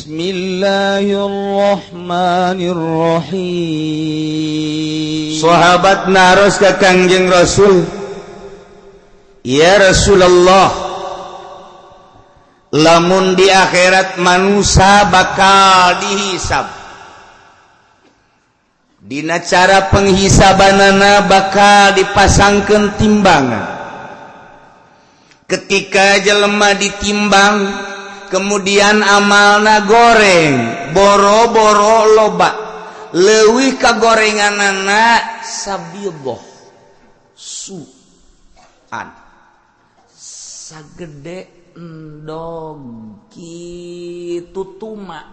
Bismillahirrahmanirrahim. Sahabat naros ka Kangjeng Rasul, "Ya Rasulullah, lamun di akhirat manusia bakal dihisab, dina cara penghisabanana bakal dipasangkan timbangan. Ketika jelema ditimbang, kemudian amalna goreng, boro-boro loba, leuwih ka gorenganana sabidoh suan sagede endog kitu tuma,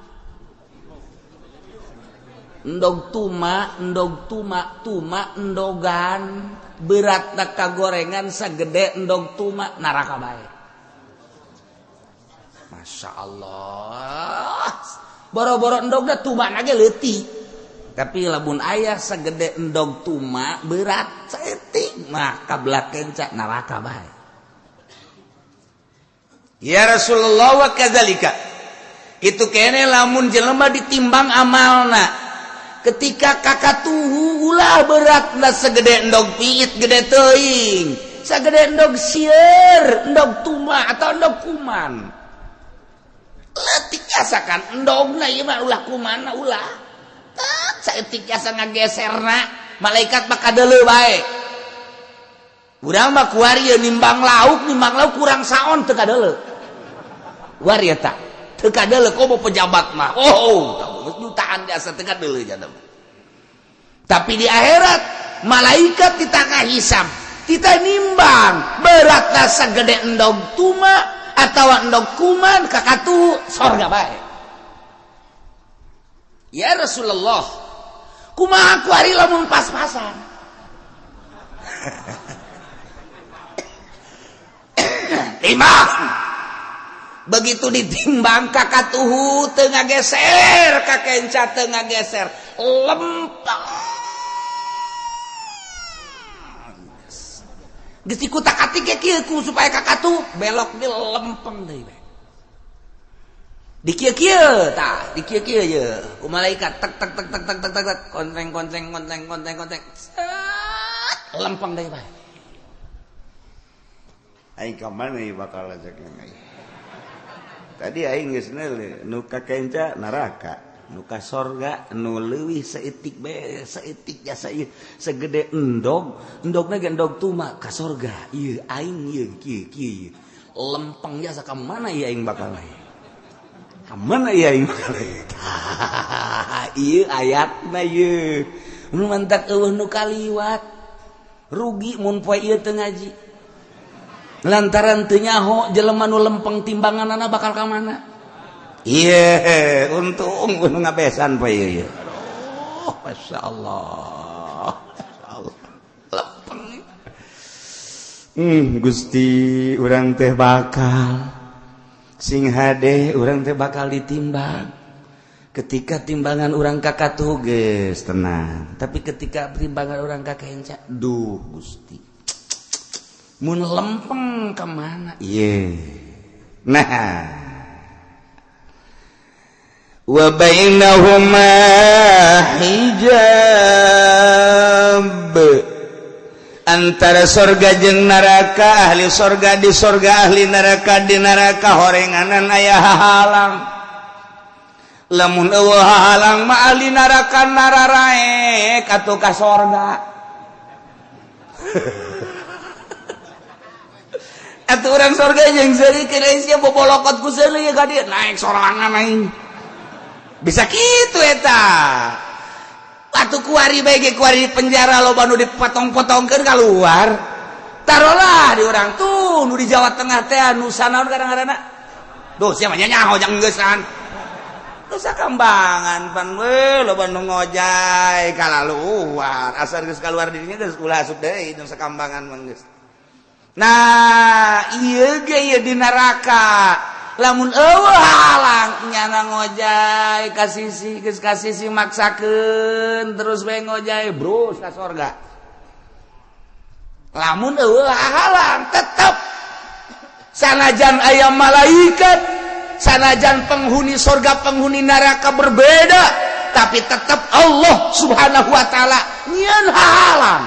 endog tuma, endog tuma, tuma endogan, berat ka gorengan sagede endog tuma, neraka bae." Masya Allah, boro-boro endogna, tuma ge leutik, tapi lamun aya sagede endog tuma berat saeutik mah kabelah kenca, neraka bae. Ya Rasulullah, wa kadzalika, itu kene lamun jelema ditimbang amalna, ketika kakatuhu ulah beratna segede endog piit, gede teuing, sagede endog sieur, endog tuma atau endog kuman leutik, asakan endogna ieu mah, ulah kumana, ulah tak saeutik jasa ngageserna, malaikat mah kadeuleu bae. Urang mah kuari ieu nimbang lauk, nimbang lauk kurang saon teu kadeuleu. Kuari eta teu kadeuleu, komo pejabat mah. Oh, jutaan jasa teu kadeuleu jana. Tapi di akhirat malaikat kita hisab, kita nimbang beratna sagede endog tuma atau endog kuman, kakatu sorga bae. Ya Rasulullah, kumaha kuari lamun pas-pasan? Timbang, begitu ditimbang kakatuhu teu ngageser ka kenca, teu ngageser, lempeng. Geus dikutak-atik ge kieu ku supaya kakatuh belok di lempeng deui bae. Di kieu-kieu tah, di kieu-kieu ye ku malaikat, tek tek tek tek tek tek tek, kontreng kontreng kontreng kontreng kontreng, set, lempeng deui bae. Aing ka mana ieu bakal ajak aing? Tadi aing geus neuleuh nu ka kenca neraka, nu ka sorga nu leuwih saeutik bae, saeutik jasa ieu segede endog, endogna ge endog tuma, ka sorga. Ieu aing ieu kieu kieu lempeng jasa, ka mana ieu aing bakal ieu? Ka mana ieu aing bakal ieu? Ieu ayatna ieu. Nu mantak eueuh nu kaliwat. Rugi mun poe ieu teu ngaji. Lantaran teu nyaho jelema nu lempeng timbanganana bakal ka mana. Ieu untung nu ngabesan poe ieu. Oh, masyaallah. Masyaallah. Lempeng. Gusti, urang teh bakal sing hade, urang teh bakal ditimbang. Ketika timbangan urang kakatuh geus tenang, tapi ketika timbangan urang kakenca, duh Gusti, mun lempeng ke mana? Iya. Nah, wa bainahuma hijab, antara sorga jeung neraka, ahli sorga di sorga, ahli neraka di neraka, horenganan aya hahalang. Lamun eueuh hahalang mah ahli neraka nararaek atuh ka sorga. Atuh urang sorga jeung seuri sia bobolokot ku seuri ka dieu naik sorangan aing. Bisa kitu eta. Atuh kuari bae ge, kuari di penjara loba nu dipotong-potongkeun keluar. Tarolah di urang tuh nu di Jawa Tengah teh nu sanaon kadang-kadang. Duh, sia mah nyaho jang geusan. Nusa Kambangan pan we loba nu ngojay kalaluar. Asal geus kaluar dirinya geus ulah asup deui Nusa Kambangan mah geus. Nah, ieu ge ieu di neraka. Lamun eueuh halang nyana ngojay ka sisi, geus ka sisi maksakeun terus we ngojay bros ka sorga. Lamun eueuh halang tetep sanajan aya malaikat Sanajan penghuni sorga penghuni neraka berbeda, tapi tetap Allah Subhanahu wa taala nyieun hahalang.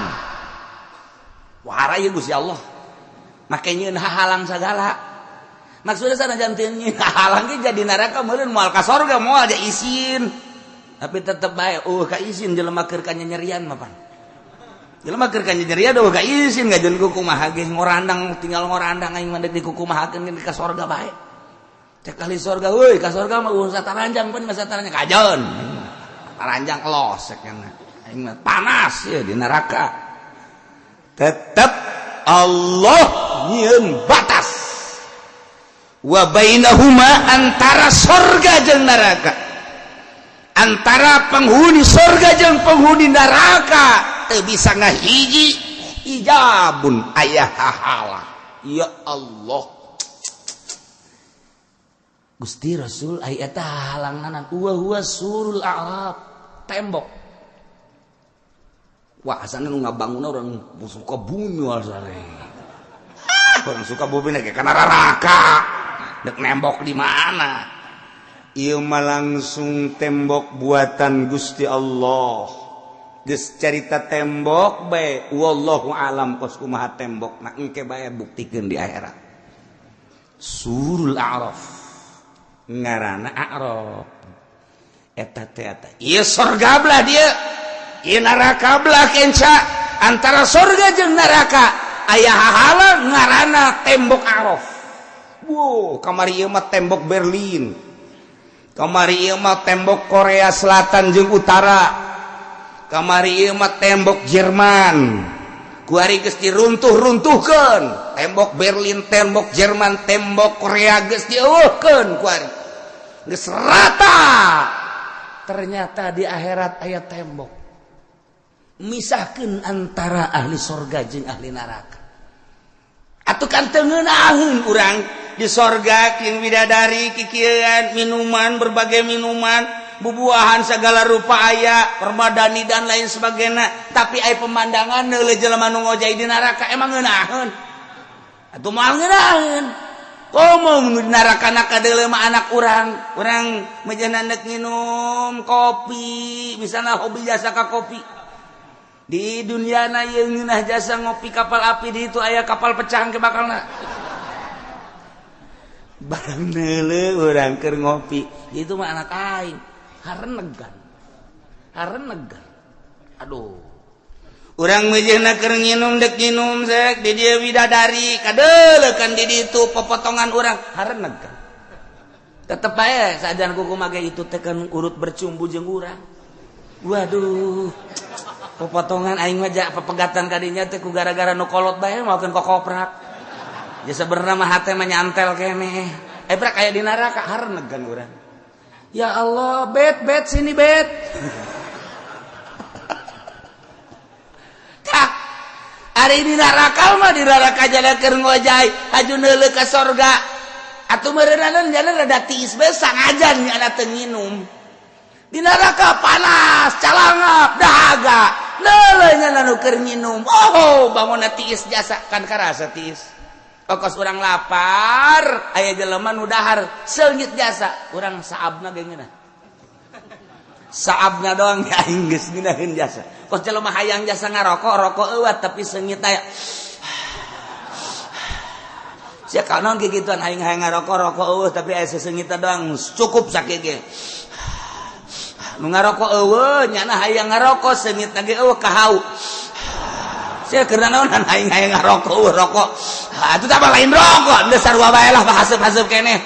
Wah, ieu Gusti Allah. Make nyieun hahalang sagala. Maksudnya sanajan teu nyieun hahalang ge jadi neraka meureun moal ka sorga moal ja isin. Tapi tetep bae ka isin jelema keur kanyanyerian mah pan. Jelema keur kanyanyerian eueuh ka isin ngajeun kumaha ge ngorandang tinggal ngorandang aing mah deuk dikukumahakeun ka sorga bae. Cek ahli sorga, woi ka sorga mah eueuh sataranjang pan mah sataranjang kajeun. Taranjang los cek aing mah panas ya di neraka. Tetep Allah nyieun batas. Wa bainahuma antara sorga jeung neraka. Antara penghuni sorga jeung penghuni neraka teu bisa ngahiji hijabun aya hahala. Ya Allah. Gusti Rasul aya eta halanganan wa huwa surul a'raf, tembok. Wah, asana nu ngabangun orang suka bumi asale. Orang suka bumi ge kana neraka. Dek nembok di mana? Ieu mah langsung tembok buatan Gusti Allah. Geus carita tembok bae wallahu alam kos kumaha tembok na engke bae buktikeun di akhirat. Surul a'raf. Ngaranna a'raf. Eta teh eta. Ieu sorga belah dia. Ieu neraka belah kenca. Antara sorga jeung neraka aya hahalang ngaranna tembok a'raf. Wow, kamari ieu mah tembok Berlin. Kamari ieu mah tembok Korea Selatan jeung Utara. Kamari ieu mah tembok Jerman. Kuari geus diruntuh-runtuhkeun. Tembok Berlin, tembok Jerman, tembok Korea geus dieuweuhkeun kuari. Geus rata. Ternyata di akhirat aya tembok. Misahkeun antara ahli sorga jeung ahli neraka. Atuh kan teu ngeunaheun urang di sorga jeung bidadari kikieuan minuman berbagai minuman bubuahan segala rupa aya permadani dan lain sebagainya, tapi aya pemandangan neuleuh jelema nu ngojay di neraka emang ngeunaheun atuh moal ngeunaheun. Komo nu di neraka na kadeuleuh mah anak urang, urang meujeuhna deuk nginum kopi misalna hobi jasa ka kopi di dunia na ieu ngeunah jasa ngopi kapal api di itu aya kapal pecah ke bakalna. Barang neuleuh urang keur ngopi itu mah anak aing harenegan harenegan. Aduh, urang meujeuhna keur nginum deuk nginum sek di dieu bidadari kadeuleuh kan di ditu popotongan urang harenegan. Tetep bae sajan kuku mage itu teh kan urut bercumbu jeung urang. Waduh, popotongan aing mah ja pepegatan kadinya teh ku gara-gara nu kolot bae maokeun kokoprak. Ya sebenarnya mah hate mah nyantel keneh. Prak aya di neraka harenegan urang. Ya Allah, bet bet sini bet. Tah, ari di neraka mah di neraka jala keur ngojay, haju neuleuh ka sorga. Atuh meureunana jala rada tiis bae sangajan nya teu nginum. Di neraka panas, calangap, dahaga. Neuleuh nya nu keur nginum. Oh, bangunna tiis jasa kan karasa tiis. Okos urang lapar, aya jelema nu dahar seungit jasa, urang saabna ge ngeunah. Saabna doang ya aing geus ngeunaheun jasa. Kos jelema hayang jasa ngarokok, rokok eueuh tapi seungit aya. Sia kanaon kikituan aing hayang ngarokok, rokok eueuh tapi aya seseungitna doang cukup sakieu ge. Nu ngarokok eueuh nyana hayang ngarokok seungitna ge eueuh kahau. Sia keur naonan aing hayang ngarokok eueuh rokok. Atuh tah lain rokok, geus sarua bae lah haseup-haseup keneh.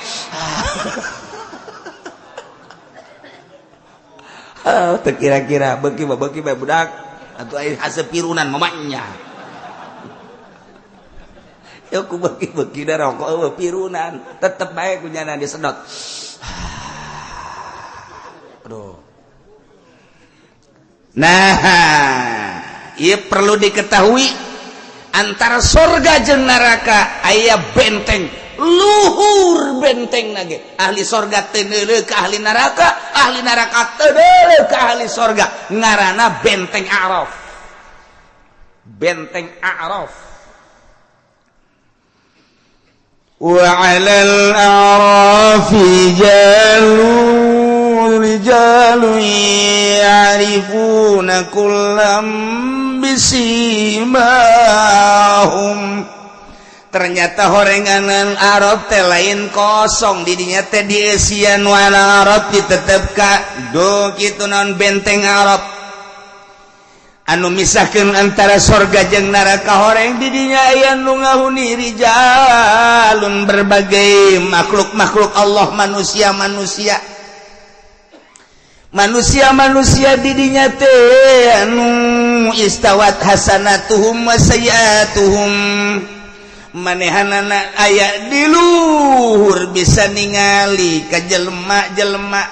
Teu kira-kira beuki mah beuki bae budak. Atuh aing haseup pirunan mamanya. Yo ku beuki-beuki da rokok eueuh pirunan, tetep bae ku nyana disedot. Aduh. Nah, ieu perlu diketahui antara sorga jeung neraka aya benteng luhur benteng nage. Ahli sorga teu neuleuh ka ahli neraka, ahli neraka teu neuleuh ka ahli sorga. Ngaranna benteng A'raf. Benteng A'raf. Wa 'alal a'rafi rijalun ya'rifuna kullam bisimahum. Ternyata horenganan Arab teh lain kosong, didinya teh dieusian wana Arab ditetep ka do kitu naon benteng Arab anu misahkeun antara sorga jeung neraka. Horeng didinya aya nu ngahuni rijalun, berbagai makhluk-makhluk Allah, manusia-manusia, manusia-manusia didinya teh anu istawat hasanatuhum wa sayyiatuhum. Manehanana aya di luhur bisa ningali ka jelema-jelema,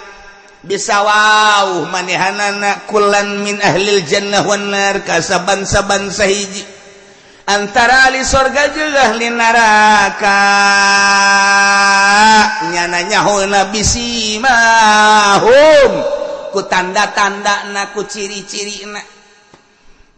bisa wow manehanana kullan min ahlil jannah wan nar, ka saban-saban sahiji antara ahli sorga jeung ahli neraka. Nyana nyahona bisimahum, ku tanda-tanda na, ku ciri-ciri na.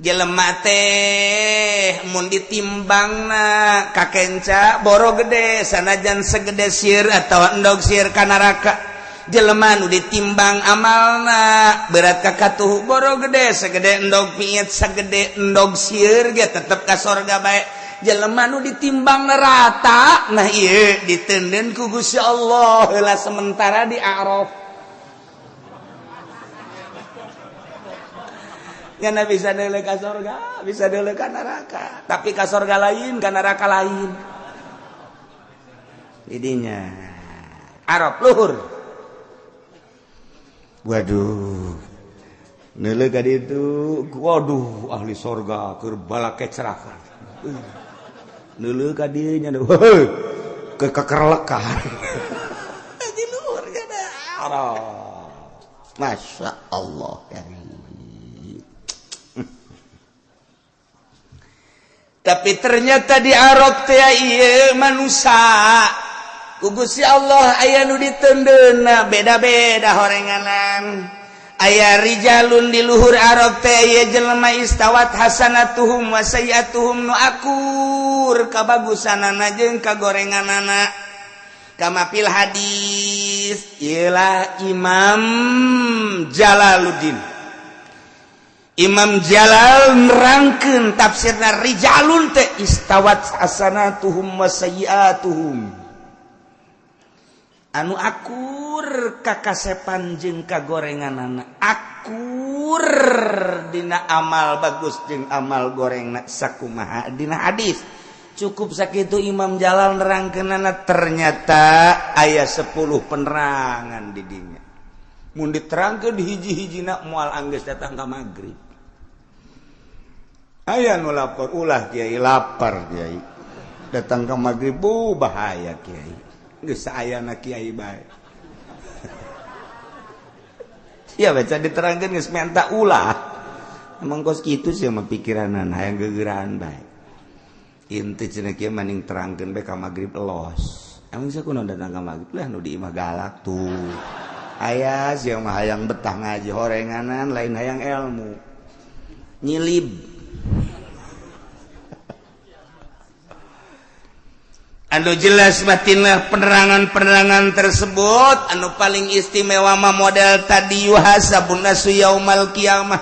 Jelema teh mun ditimbangna kakenca boro gede, sanajan segede sir atau endog sir ka neraka. Jelema nu ditimbang amalna berat ka katuhu boro gede segede endog piit, segede endog sir ge tetep ka sorga bae. Jelema nu ditimbang rata, nah ieu ditenden ku Gusti Allah heula sementara di A'raf. Karena bisa deuleu ka sorga, bisa deuleu ka neraka, tapi ka sorga lain, ka neraka lain. Didinya Arab luhur. Waduh, neuleuh ka ditu, waduh ahli sorga keur balakecrakan. Neuleuh ka dieu nya, ke kekerlekan. Di luhur kana Arab. Masya Allah karim. Tapi ternyata di Arab teh ieu manusia ku Gusti Allah aya nu ditendeuna beda-beda horenganan. Aya rijalun di luhur Arab teh aya jelema istawat hasanatuhum wa sayyiatuhum, nu akur kabagusanana jeung kagorenganana. Kama fil hadis, ialah Imam Jalaluddin, Imam Jalal nerangkeun tafsirna rijalun teh istawat hasanatuhum wa sayyiatuhum, anu akur kakasepan jeung kagorenganana, akur dina amal bagus jeung amal gorengna sakumaha dina hadis. Cukup sakitu Imam Jalal nerangkeunana, ternyata aya 10 penerangan di dinya. Mun diterangkeun hiji-hijina moal anggeus datang ka magrib. Aya nu lapor, ulah kiai lapar kiai. Datang ka magrib bu bahaya kiai. Geus saayana kiai bae. Ya baca diterangkeun geus menta ulah. Emang kos kitu sih mah pikiranana hayang gegeraan bae. Inti cenah kieu maning terangkeun bae ka magrib los. Emang sakunaon datang ka magrib lah nu di imah galak tuh. Aya sia mah hayang betah ngaji horenganan lain hayang ilmu. Nyilib. Anu jelas batinlah penerangan-penerangan tersebut anu paling istimewa mah model tadi yuhasabun nasu yaumal qiyamah,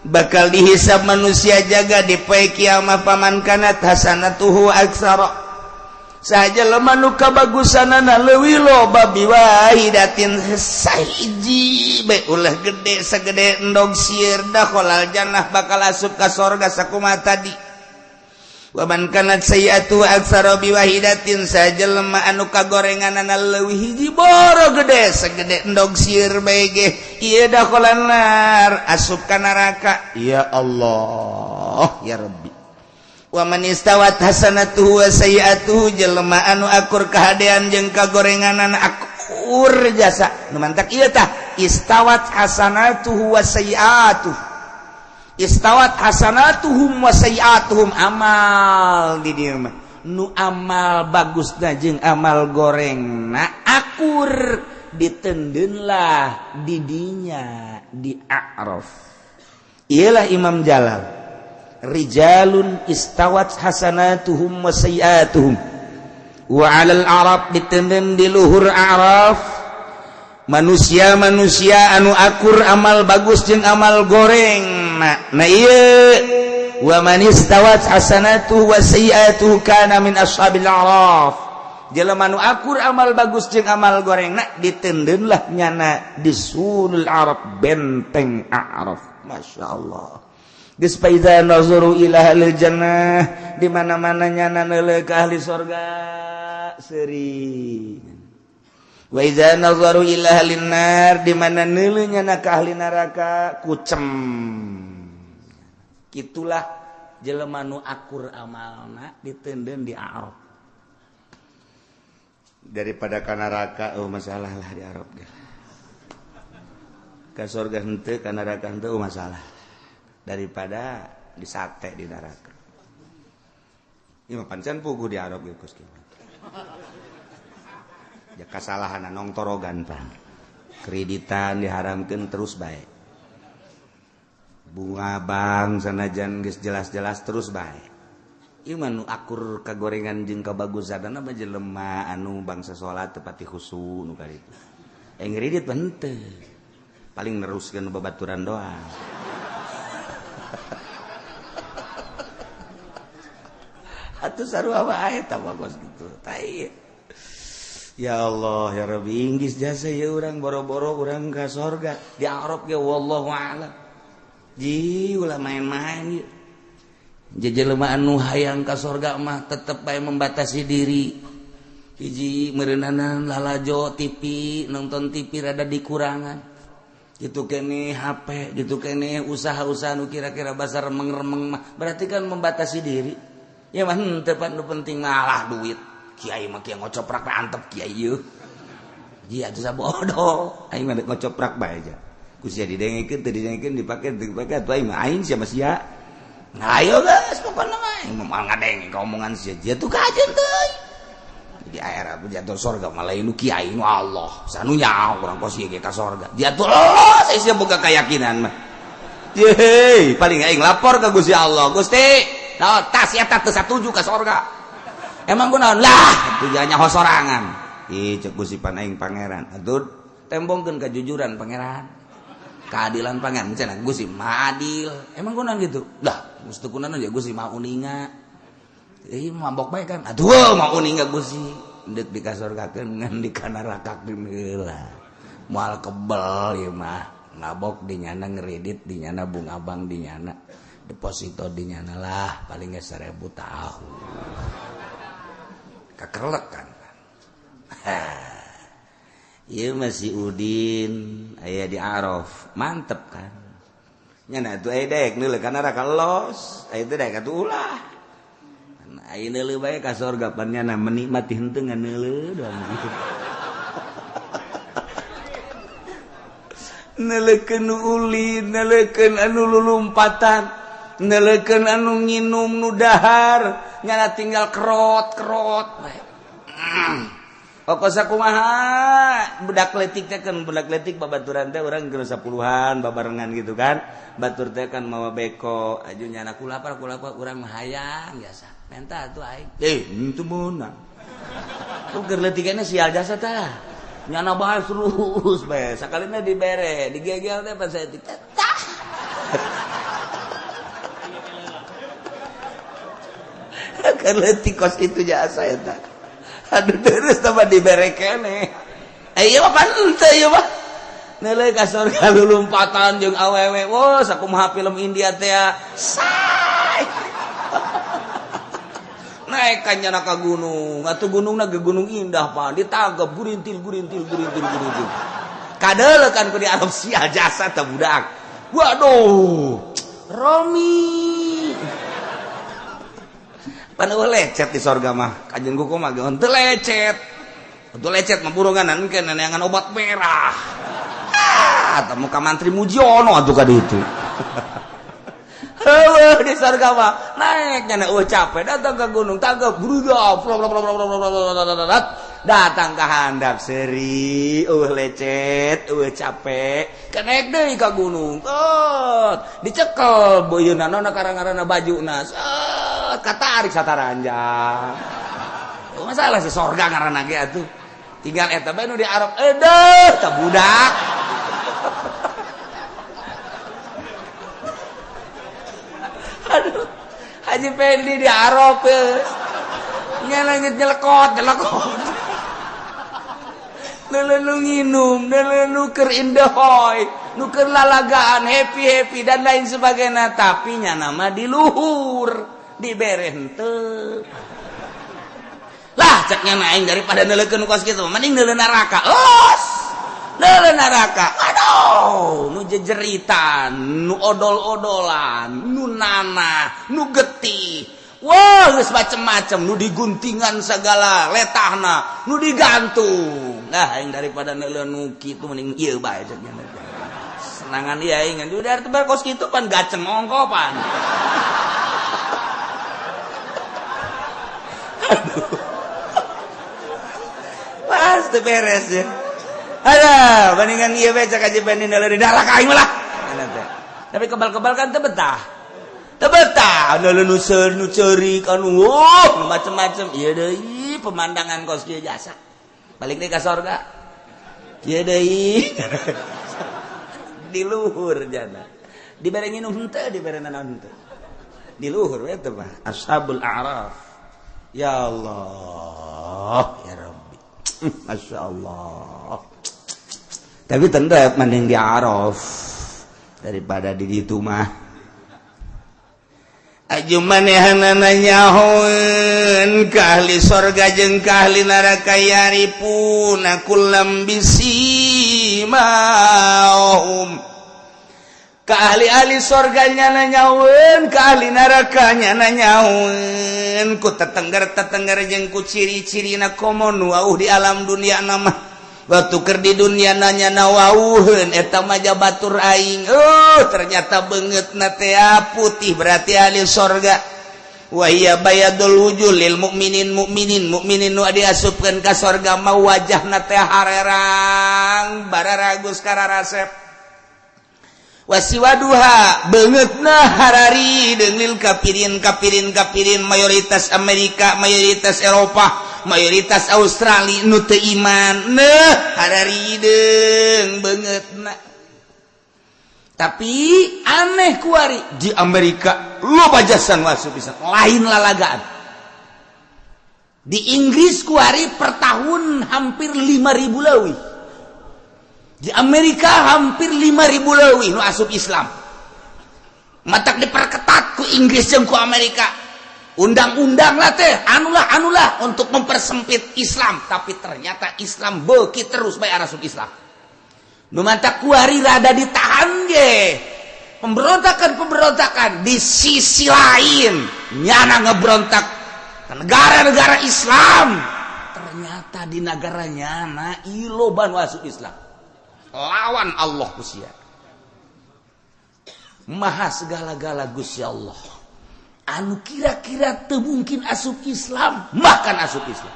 bakal dihisab manusia jaga di poe kiamah. Paman kanat hasanatuhu aksara, saja lemah nu kabagusanana leuwih loba biwahidatin sahiji bae ulah gede sagede endog sieur dakhalal jannah, bakal asup ka sorga sakumaha tadi. Waman kanat sayyi'atu aksara biwahidatin, saja lemah anu kagorenganana leuwih hiji boro gede sagede endog sieur bae ge ieu dakhalan nar, asup ka neraka. Ya Allah ya Rabbi. Wa man istawat hasanatuhu wa sayyi'atuhu, jelema anu akur kahadean jeung kagorenganan akur jasa nu mantak ieu tah istawat hasanatuhu wa sayyi'atuhu, istawat hasanatuhum wa sayyi'atuhum, amal di dieu mah nu amal bagusna jeung amal gorengna akur ditendeunlah di dinya di A'raf. Iyalah Imam Jalal, rijalun istawat hasanatuhum wa sayyi'atuhum. Wa 'alal arab ditenden di luhur araf manusia-manusia anu akur amal bagus jeung amal goreng. Nah ieu wa man istawat hasanatuhu wa sayyi'atuhu kana min ashabil araf. Jelema nu akur amal bagus jeung amal goreng nak ditenden lah nyana di sulul arab, benteng A'raf. Masya Allah. Geus faiza nazaru ila ahlil jannah, di mana-mana nyana neuleuh ka ahli sorga seuri. Wa iza nazaru ila ahlin nar, di mana neuleuh nyana ka ahli neraka kucem. Kitulah jelema nu akur amalna ditenden di A'raf. Daripada ka neraka oh masalah lah di Arab ge. Ka sorga henteu, ka neraka henteu oh masalah. Daripada disate di neraka. Ieu mah pancen puguh di Arab ge kos kieu. Ya kasalahan nongtorogan pan. Kreditan diharamkeun terus bae. Bunga bank sanajan geus jelas-jelas terus bae. Ieu mah nu akur kagorengan jeung kabagusanana mah jelema anu bangsa salat teu pati khusu nu kaditu. Eh ngredit mah henteu. Paling neruskeun babaturan doang. Atuh sarua wae eta mah kos kitu. Tai. Ya Allah ya Rabbi, inggis jasa ya urang boro-boro urang ka sorga di Arab ge wallahu a'lam. Ji ulah main-main ieu. Jelema anu hayang ka sorga mah tetep bae membatasi diri. Hiji meureunana lalajo TV, nonton TV rada dikurangan. Gitu kene HP, gitu kene usaha-usaha nu kira-kira basar remeng-remeng mah berarti kan membatasi diri. Ya mah henteu pan nu penting malah duit. Kiai mah kieu ngocoprak bae antep kiai ieu. Ji atuh sabodo, aing mah ngocoprak bae aja. Ku sia didengekeun teu didengekeun dipake teu dipake atuh aing mah aing sia mah sia. Nah, ayo guys, pokoknya mah aing mah ngadenge ka omongan sia. Dia tuh kajen teuing. Di air jatuh sorga malah nu kiai nu Allah. Sanu nyaho urang kos ieu ge ka sorga. Jatuh Allah, saya sia boga keyakinan mah. Yeay, paling aing lapor ka Gusti Allah. Gusti, nah, tas eta teu satuju ka sorga. Emang kunaon lah, tujuannya nyaho sorangan. Ih, cek Gusti pan aing pangeran. Atuh tembongkeun kejujuran pangeran. Keadilan pangeran cenah Gusti mah adil. Emang kunaon gitu? Lah, mesti kunaon ya Gusti mah uninga. Ih, mabok bae kan. Aduh, mah uninga Gusti. Deuk dikasorgakeun ngan dikanarakakeun heula. Moal kebel ieu mah. Mabok di nyana, ngeredit di nyana, bunga bank di nyana, deposito di nyana lah paling ge 1000 tahu. Kakerlek kan. Ieu mah si Udin aya di Araf, mantep kan. Nyana atuh aya daek neuleuh ka neraka los, aya teh daek atuh ulah. Aya neuleuh bae ka sorga pan nyana menikmati henteu ngan neuleuh doang. Neuleukeun nu ulin, neuleukeun anu lulumpatan, neuleukeun anu nginum nu dahar, nyana tinggal kerot-kerot bae. Pokok sakumaha budak letik teh kan, budak letik babaturan teh urang geus 10-an babarengan gitu kan. Batur teh kan mawa beko, aju nyana kulapar kulapar urang mah hayang biasa. Menta atuh aing. Eh, henteu meunang. Tuh keur leutikana sial jasa tah. Nyana bae terus bae. Sakalina dibere, digegel teh pan saeutik teh. Tah. Keur leutik kos kitu jasa eta. Aduh terus tambah dibere keneh. Eh ieu mah pan henteu ieu mah. Neuleuh ka sorga lulumpatan jeung awewe. Wah, sakumaha film India teh. Say. Naik kan nyana ka gunung. Atuh gunungna ge gunung indah pan. Ditagep gurintil gurintil gurintil gurintil. Kadeuleuh kan ku di Arab sia jasa teh budak. Waduh. Romi. Pan eueuh lecet di sorga mah. Kajeun kuku mah ge henteu lecet. Henteu lecet mah burunganan engke neangan obat merah. Ah, temu ka mantri Mujiono atuh ka ditu. Heueuh di sorga mah naik nyana eueuh capek datang ke gunung tanggap bruda datang ka handap seuri eueuh lecet eueuh capek kenaik deui ka gunung tot dicekel beuyeunna nona karang-karana bajuna set katarik sataranjang. Masalah si sorga ngaranna ge atuh. Tinggal eta bae nu di Arab edeuh tah budak. Aduh, Haji Pendi di Arab nyelengit nyelekot nyelekot. Neuleuh nginum, neuleuh nu keur indahoy, nu keur lalagaan, happy-happy dan lain sebagainya, tapi nya nama di luhur, dibere henteu. Lah ceknya aing daripada neuleukeun kos kitu, mending neuleuh neraka. Los. Neuleuh neraka. Aduh, nu jejeritan, nu odol-odolan, nu nanah, nu getih. Wah, geus macem-macem, nu diguntingan segala letahna, nu digantung. Nah, aing daripada neuleuh nu kitu mending ieu bae cek nya. Senangan ieu aing ngan udah teu kos kitu pan gaceng ongkopan. Aduh. Pas teu beres ya. Aduh, bandingan ieu bae cek aja banding neuleuh di neraka aing lah. Tapi kebal-kebal kan teu betah. Tebetah, nu nu ceurik anu macem-macem. Ieu deui pemandangan kos kieu jasa. Balik deui ka sorga. Ieu deui. Di luhur jana. Dibere nginum henteu, dibere nanaon henteu. Di luhur we teh mah Ashabul A'raf. Ya Allah, ya Rabbi. Masya Allah. Tapi tetep mending di Araf daripada di ditu mah. Aju manehanana nyahoeun ka ahli sorga jeung ka ahli neraka yarifuna kullam bisimahum. Ka ahli-ahli sorga nyana nyahoeun, ka ahli neraka nyana nyahoeun ku tetengger-tetengger jeung ku ciri-cirina komo nu wauh di alam dunia nama. Waktu keur di dunia nanya nawauheun eta mah batur aing. Ternyata beungeutna teh putih berarti ahli sorga. Wa hiya bayadul wujuh lil mukminin mukminin mukminin nu diasupkeun ka sorga mah wajahna teh harerang bararagus kararasep. Wasiwaduha beungeutna harari deung lil kafirin kafirin kafirin mayoritas Amerika mayoritas Eropa mayoritas Australia nu teu iman neh hararideung beungeutna. Tapi aneh kuari di Amerika loba jasa nu asup bisa lain lalagaan. Di Inggris kuari per tahun hampir 5.000 leuwih. Di Amerika hampir 5.000 leuwih nu asup Islam. Matak diperketat ku Inggris jeung ku Amerika. Undang-undang lah teh, anulah anulah untuk mempersempit Islam, tapi ternyata Islam beuki terus bae asup Islam. Nu mantak kuari rada ditahan ge. Pemberontakan-pemberontakan di sisi lain nyana ngebrontak ke negara-negara Islam. Ternyata di negara nyana loba nu asup Islam. Lawan Allah Gusti. Maha segala-gala Gusti Allah. Anu kira-kira teu mungkin asup Islam, bahkan asup Islam.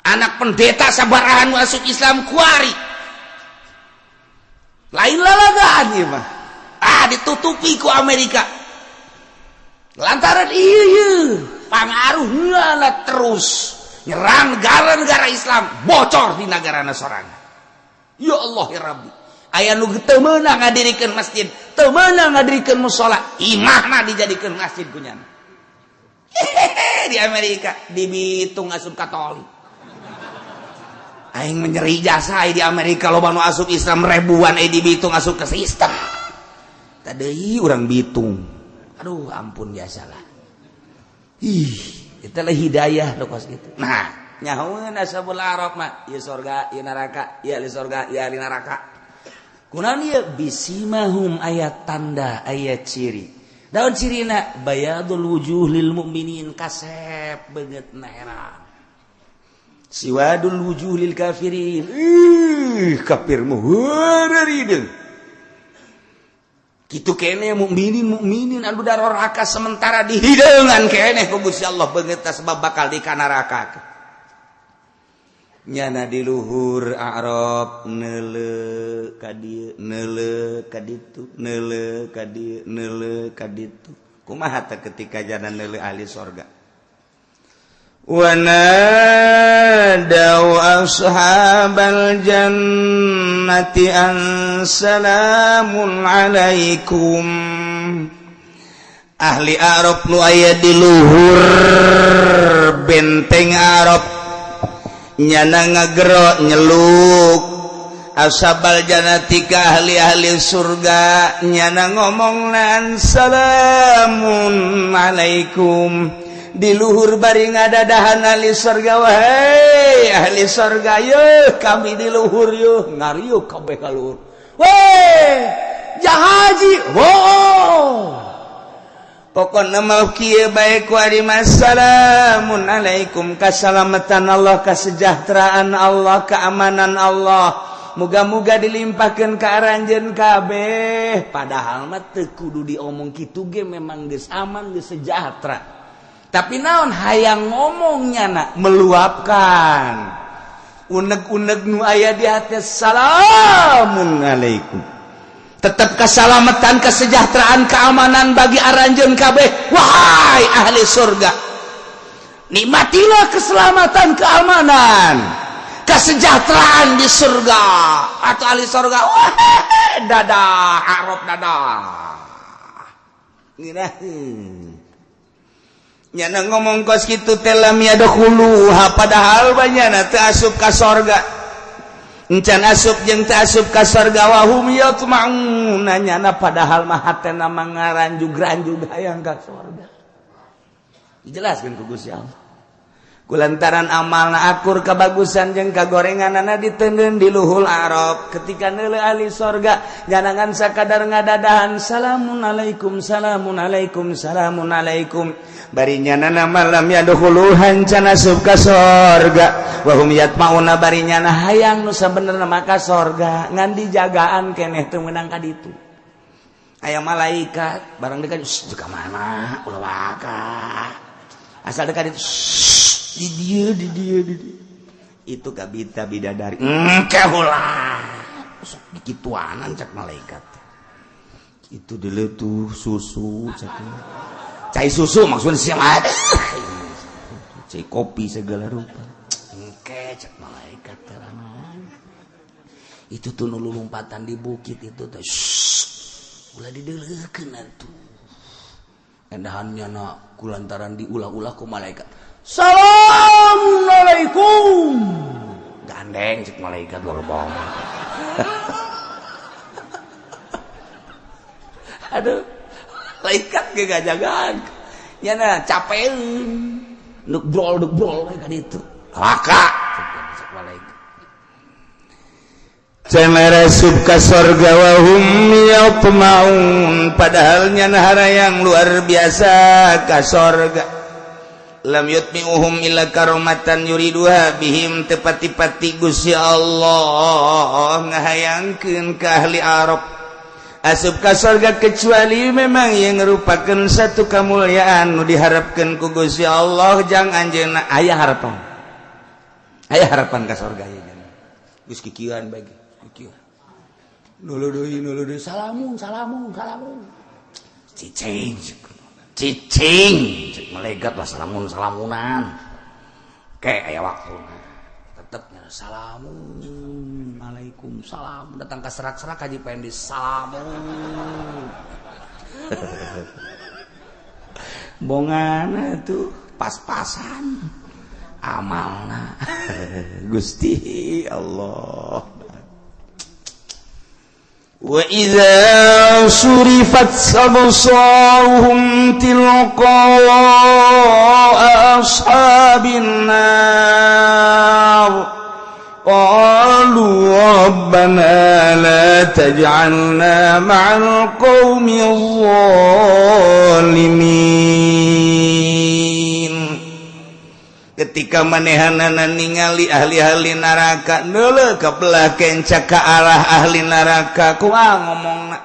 Anak pendeta sabarahan asup Islam kuari. Lain lalagaan ieu mah. Ah ditutupi ku Amerika. Lantaran ieu pangaruhna terus nyerang negara-negara Islam, bocor di negarana sorangan. Ya Allah ya Rabbi. Aya nu teu meunang ngadirikeun masjid, teu meunang ngadirikeun musala, imahna dijadikeun masjid ku nyana. Di Amerika dibitung asup Katolik. Aing menyeri jasa di Amerika loba nu asup Islam ribuan dibitung asup ke sistem. Tadi urang bitung. Aduh ampun jasalah. Ih, itulah hidayah nu kos kitu. Nah, nyahoeun Ashabul A'raf mah, ieu sorga, ieu neraka, ieu ahli sorga, ieu ahli neraka. Kunaon ieu bisimahum aya tanda, aya ciri. Daun cirina bayadul wujuh lil mukminin kasep beungeutna herang. Siwadul wujuh lil kafirin. Ih, kafir mah heureurideung. Kitu keneh mukminin mukminin anu daroraka sementara dihideungan keneh ku Gusti Allah beungeutna sebab bakal dikanaraka. Nyana di luhur Arab neule ka dieu neule ka ditu neule ka dieu neule ka ditu. Kumaha teh ketika jana neule ahli sorga? Wa nadaw ashabal jannati an salamun alaikum. Ahli Arab nu aya di luhur benteng Arab nyana ngagero nyeluk ashabal jannati ka ahli-ahli surga nyana ngomong lan salamun alaikum. Di luhur bari ngadadahan ahli surga, wahai ahli surga yeuh kami di luhur yeuh ngariuh kabeh ka luhur. Weh jahaji hoo pokona mau kieu bae ku ari salamun alaikum, kasalamatan Allah, kesejahteraan Allah, keamanan Allah, muga-muga dilimpahkeun ka aranjeun kabeh. Padahal mah teu kudu diomong kitu ge memang geus aman geus sejahtera. Tapi naon hayang ngomongnya nak meluapkan unek-unek nu aya di hati salamun alaikum. Tetap keselamatan, kesejahteraan, keamanan bagi aranjeun kabeh. Wahai ahli surga, nikmatilah keselamatan, keamanan, kesejahteraan di surga. Atau ahli surga, wah dadah Arab dadah. Ngiraheun nyana ngomong kos kitu teh lam yadkhuluha, padahal banyana teu asup ka sorga. Encan asup jeung teu asup ka sorga wa hum yatma'un, nyana padahal mah hatena mah ngaranjug-ranjug hayang ka sorga. Dijelaskeun ku Gusti Allah. Kulantaran amalna akur kebagusan jeung kagorenganana diteundeun di luhul Arab. Ketika neuleuh ahli sorga jangan sakadar ngadadahan salamun alaikum salamun alaikum salamun alaikum, bari nyanana malam yadkhuluhan can asup ka sorga wa hum yatmauna, bari nyana hayang nu sabenerna mah ka sorga ngan dijagaan keneh teu meunang ka ditu. Aya malaikat barang dekat ka mana ulah waka asal dekat itu di dia di dia di dia itu kabita bidadari engke ulah sok dikituanan cak malaikat itu diletuh susu cak cai susu maksudnya siapa cai kopi segala rupa engke cak malaikat terangan itu tuh nu lompatan di bukit itu tuh ulah dideleukeun atuh endahannya na kulantaran diulah-ulah ku malaikat assalamualaikum gandeng cek malaikat luar bawah. Aduh malaikat ge gajagaan nyana capeun nuk brol ka ditu laka cek malaikat cenah asup ka sorga wa hum yatmaun, padahal nyana harayang luar biasa ka sorga. Lam yutmi'uhum illa karomatan yuriduha bihim, tepati-pati Gusti Allah ngahayangkeun ka ahli Arab asup ka sorga kecuali memang yang merupakan satu kemuliaan nu diharapkeun ku Gusti Allah jang anjeunna. Aya harapan, aya harapan ka sorga ieu geus kikieuan bae kikieuan nulu deui salamun salamun salamun cicing cicing cek malaikat lah salamun salamunan kayak aya waktu tetepnya salamun alaikum salam datang ke serak-serak haji pengen di salamun bongana tuh pas-pasan amalna Gusti Allah. Wa idza surifat absaruhum tilqa ashabin nar qalu rabbana la taj'alna ma'al qaumil zalimin. Ketika manehanana ningali ahli-ahli neraka neuleuh ka belah kenca ka arah ahli neraka kumaha ngomongna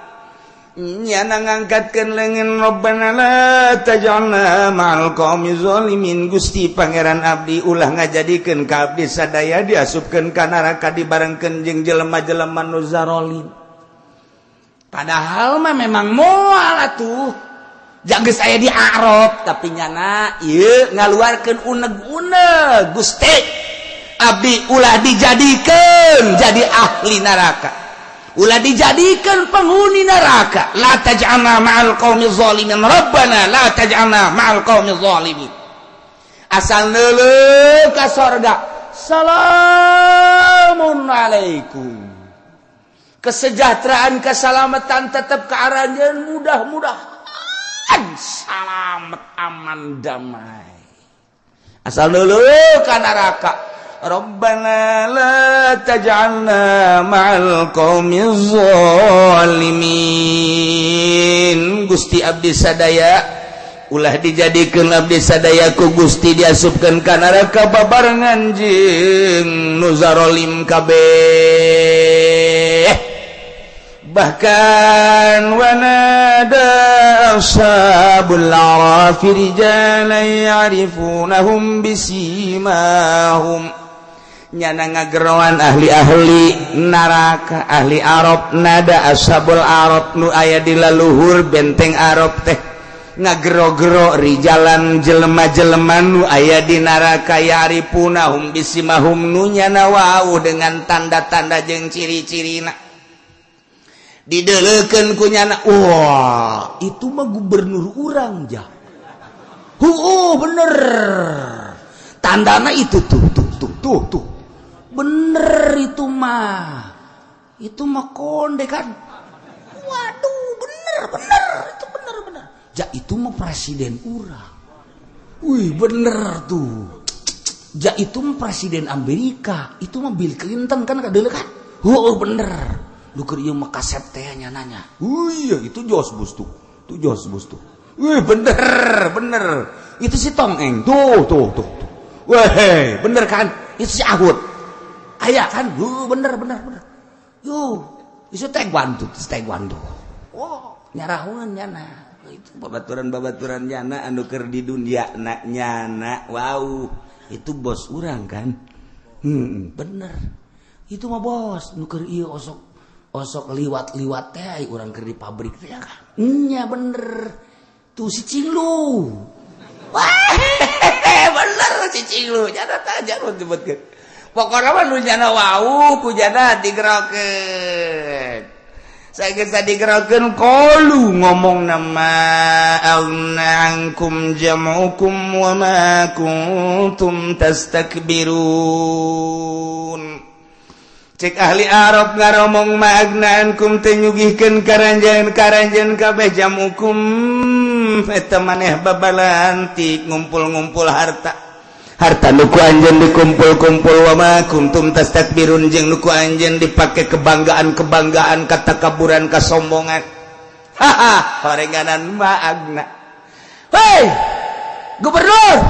nyana ngangkatkeun leungeun rabbana la taj'alna ma'al qaumi zalimin, Gusti Pangeran abdi ulah ngajadikeun ka abdi sadaya diasupkeun ka neraka dibarengkeun jeung jelema-jelema nu zarolim. Padahal mah memang moal atuh Jangan saya di Arab, tapi nyana ieu ngaluarkeun uneg-uneg, "Gusti, abdi ulah dijadikan jadi ahli neraka, ulah dijadikan penghuni neraka. La taj'alna ma'al qaumi zalimin, rabbana la taj'alna ma'al qaumi zalimin." Asal neuleuh ka sorga, salamun alaikum, kesejahteraan, keselamatan tetap ke arahnya, mudah-mudahan salamet, aman, damai. Asal dulu ka neraka, Rabbana la taj'alna ma'al qaumiz zalimin. Gusti, abdi sadaya ulah dijadikan, abdi sadaya ku Gusti diasupkeun ka neraka babarengan jeung nu zarolim kabeh. Bahkan wanada ashabul a'rafi rijalan ya'rifunahum bisimahum. Nyana ngageroan ahli-ahli neraka, ahli Arab. Nada ashabul Arab, nu aya di laluhur benteng Arab teh ngagero-gero, rijalan, jelema-jelema nu aya di neraka, ya'rifunahum bisimahum, nu nyana wau dengan tanda-tanda jeung ciri-cirina. Dideleken ku nyana, "Wah, itu mah gubernur urang ja." "Oh, bener, tandana itu tuh tuh tuh tuh tuh, bener itu mah, itu mah konde kan. Waduh, bener bener itu, bener bener ja, itu mah presiden urang. Wih, bener tuh ja, itu mah presiden Amerika, itu mah Bill Clinton kan, kadele kan. Oh, bener lu, keur ieu mah kasep teh nyananya. Wih, itu Jos Bus tuh, tuh Jos Bus tuh. Wih, bener bener itu si Tong Eng tuh tuh tuh tuh. Weh, bener kan itu si Ahud aya kan. Bener bener bener yo, itu taekwondo, taekwondo. Oh, nyarahun nyana itu babaturan-babaturan nyana anu keur di dunia na nyana wow, itu bos urang kan. Bener itu mah bos nu keur ieu, osok osok liwat-liwat teh urang keur di pabrik teh kan. Nya bener tuh si Cinglu. Wah, bener si Cinglu nyana tah, jangan disebutkeun. Pokoknya mah nu nyana wau ku jana digerokeun. Saya geus digerokeun, qalu, ngomong nama, aghna ankum jam'ukum wa ma kuntum tastakbirun. Cek ahli Arab ngaromong, ma aghna ankum, teu nyugihkeun karanjeun karanjeun kabeh, jam'ukum, eta maneh babalantik ngumpul-ngumpul harta, harta nu ku anjeun dikumpul-kumpul, wa ma kuntum tastakbirun, jeung nu ku anjeun dipake kebanggaan-kebanggaan, katakaburan, kasombongan. Haha, horenganan ma aghna. Hei gubernur,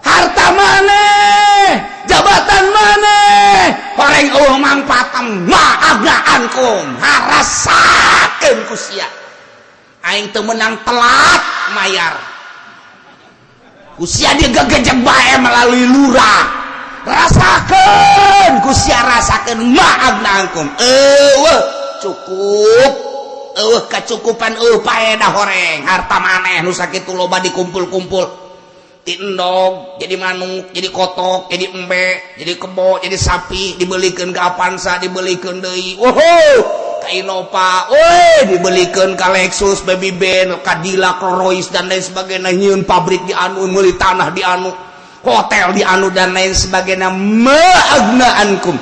harta maneh, jabatan maneh, horeng eueuh mangpaatna. Ma aghna ankum, harasakeun ku sia, aing teu meunang telat mayar ku sia, digegejek bae melalui lurah. Rasakeun ku sia, rasakeun. Ma aghna ankum, eueuh cukup, eueuh kacukupan, eueuh paedah. Horeng harta maneh nu sakitu loba dikumpul-kumpul, ti endog jadi manuk, jadi kotok, jadi embe, jadi kebo, jadi sapi, dibelikan ke Avanza, dibelikan deui, wow, ka Innova, woi, dibelikan ke Lexus, Baby Benz, Cadillac, Rolls, dan lain sebagainya. Nyieun pabrik di anu, meuli tanah di anu, hotel di anu, dan lain sebagainya. Ma aghna ankum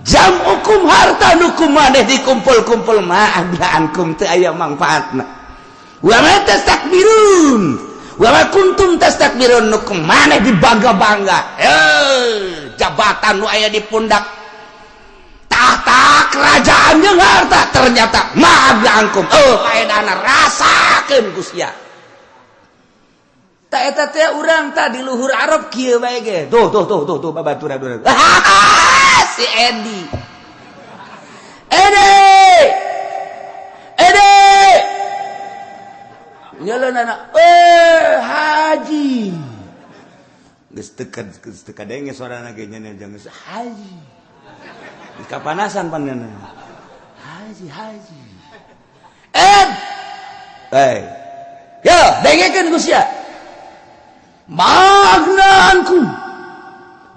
jam'ukum, harta nu ku maneh dikumpul-kumpul, ma aghna ankum, teu aya manfaatna, wa ma tastakbirun, wa ma kuntum tastakbirun, nu maneh dibangga-bangga, eh, jabatan nu aya di pundak, tahta kerajaan jeung harta, ternyata ma aghna ankum, oh, paedahna. Rasakeun ku sia. Tak eta teh urang tah di luhur Arab kieu bae ge. Tuh tuh tuh tuh tuh, babaturan si Edi. Edi, Edi. Nyala anak, eh, haji. Geus teu geus teu kadenge sorana ge nya, jangan haji. Kapanasan panena. Haji, haji. Ed. Eh. Ya, dengekeun ku sia. Ma aghna ankum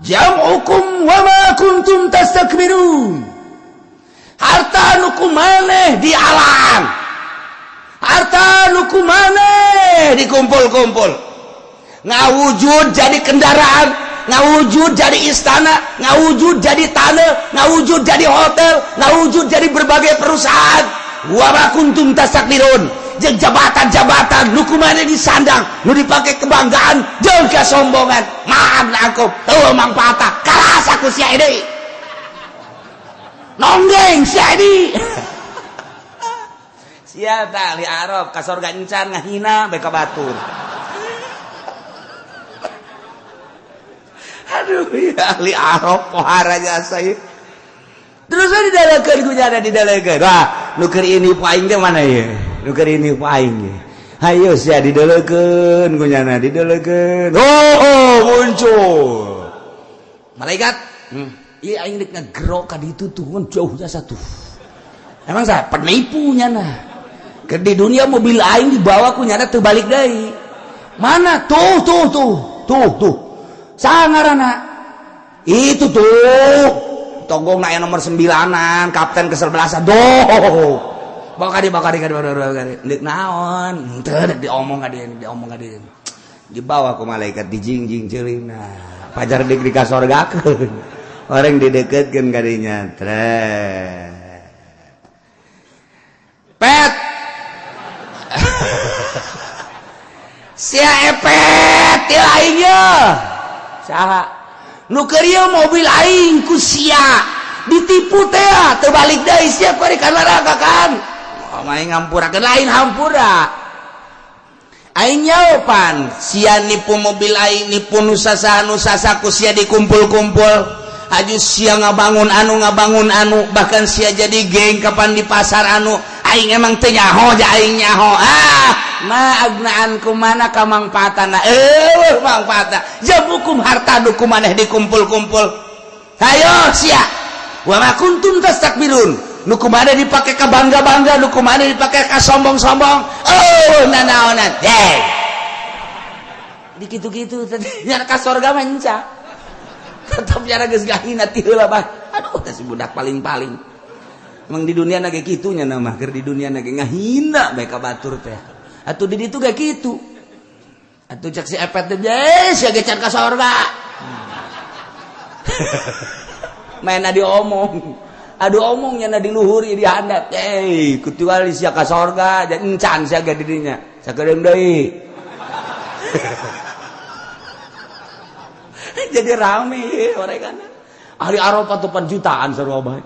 jam'ukum wa ma kuntum tastakbirun. Harta nu ku maneh dialang, harta nu ku maneh dikumpul-kumpul, ngawujud jadi kendaraan, ngawujud jadi istana, ngawujud jadi tanah, ngawujud jadi hotel, ngawujud jadi berbagai perusahaan. Wa ma kuntum tastakbirun, jeung jabatan-jabatan nu ku maneh disandang, nu dipake kebanggaan jeung kesombongan. Ma aghna ankum, teu mangfaatna, karasa ku sia deui, nonggeng sia deui. Sia tah ahli Arab ka sorga encan, ngahina bae ka batur. Aduh ya, ahli Arab pohara jasa ieu. Terus didalekeun ku nyana, didalekeun. Wah, nu keur ini aing teh mana ye? Nu keur ini aing ye. Hayo sia didalekeun ku nyana, didalekeun. Oh, muncul. Malaikat. Ieu aing rek ngagerok ka ditu tuh, ngan jauh jasa tuh. Emang saya penipu nyana. Keur di dunia mobil aing dibawa ku nyana teu balik deui. Mana? Tuh tuh tuh. Tuh tuh. Sangarana. Itu tuh. Tonggong na nomor 9-an, kapten kesebelasan. Doh. Bawa ka dieu, bawa ka dieu, bawa ka dieu. Deuk naon? Teu deuk diomong ka dieu, diomong ka dieu. Dibawa ku malaikat, dijingjing ceulina. Pajar deuk dikasorgakeun. Orang dideketkeun ka dinya. Tret. Pet. Sia epet ieu aing ye. Saha? Nu keur ieu mobil aing ku sia ditipu teh, teu balik deui sia kuari ka neraka kan. Oh, aing ngampurakeun, lain hampura. Aing nyaopan sia nipu mobil aing, nipu nu sasaha nu sasa ku sia dikumpul-kumpul. Aju sia ngabangun anu, ngabangun anu, bahkan sia jadi geng kapan di pasar anu. Aing emang teu nyaho ja aing nyaho. Ah, ma aghna ankum, mana kamangfaatana? Eh, mangfaatna. Jam'ukum, harta nu ku maneh dikumpul-kumpul. Hayo sia. Wa ma kuntum tastakbirun. Nu ku maneh dipake ka bangga-bangga, nu ku maneh dipake ka sombong-sombong. Oh, nanaonan. Hey. Di kitu-kitu tadi nya ka sorga mah enca. Tetep nyara geus gahina ti heula bah. Aduh, teh si budak paling-paling. Emang di dunia na ge kitu nya mah, keur di dunia na ge ngahina bae ka batur teh. Atuh di ditu ge kitu. Atuh cek si epet teh, sia ge can ka sorga. Main diomong. Aduh, omongnya na di luhur di handap. Eh, kecuali sia ka sorga, encan sia ge di dinya. Sakedeung deui. Jadi rame mereka. Ahli Arafah tuh pan jutaan sarua bae.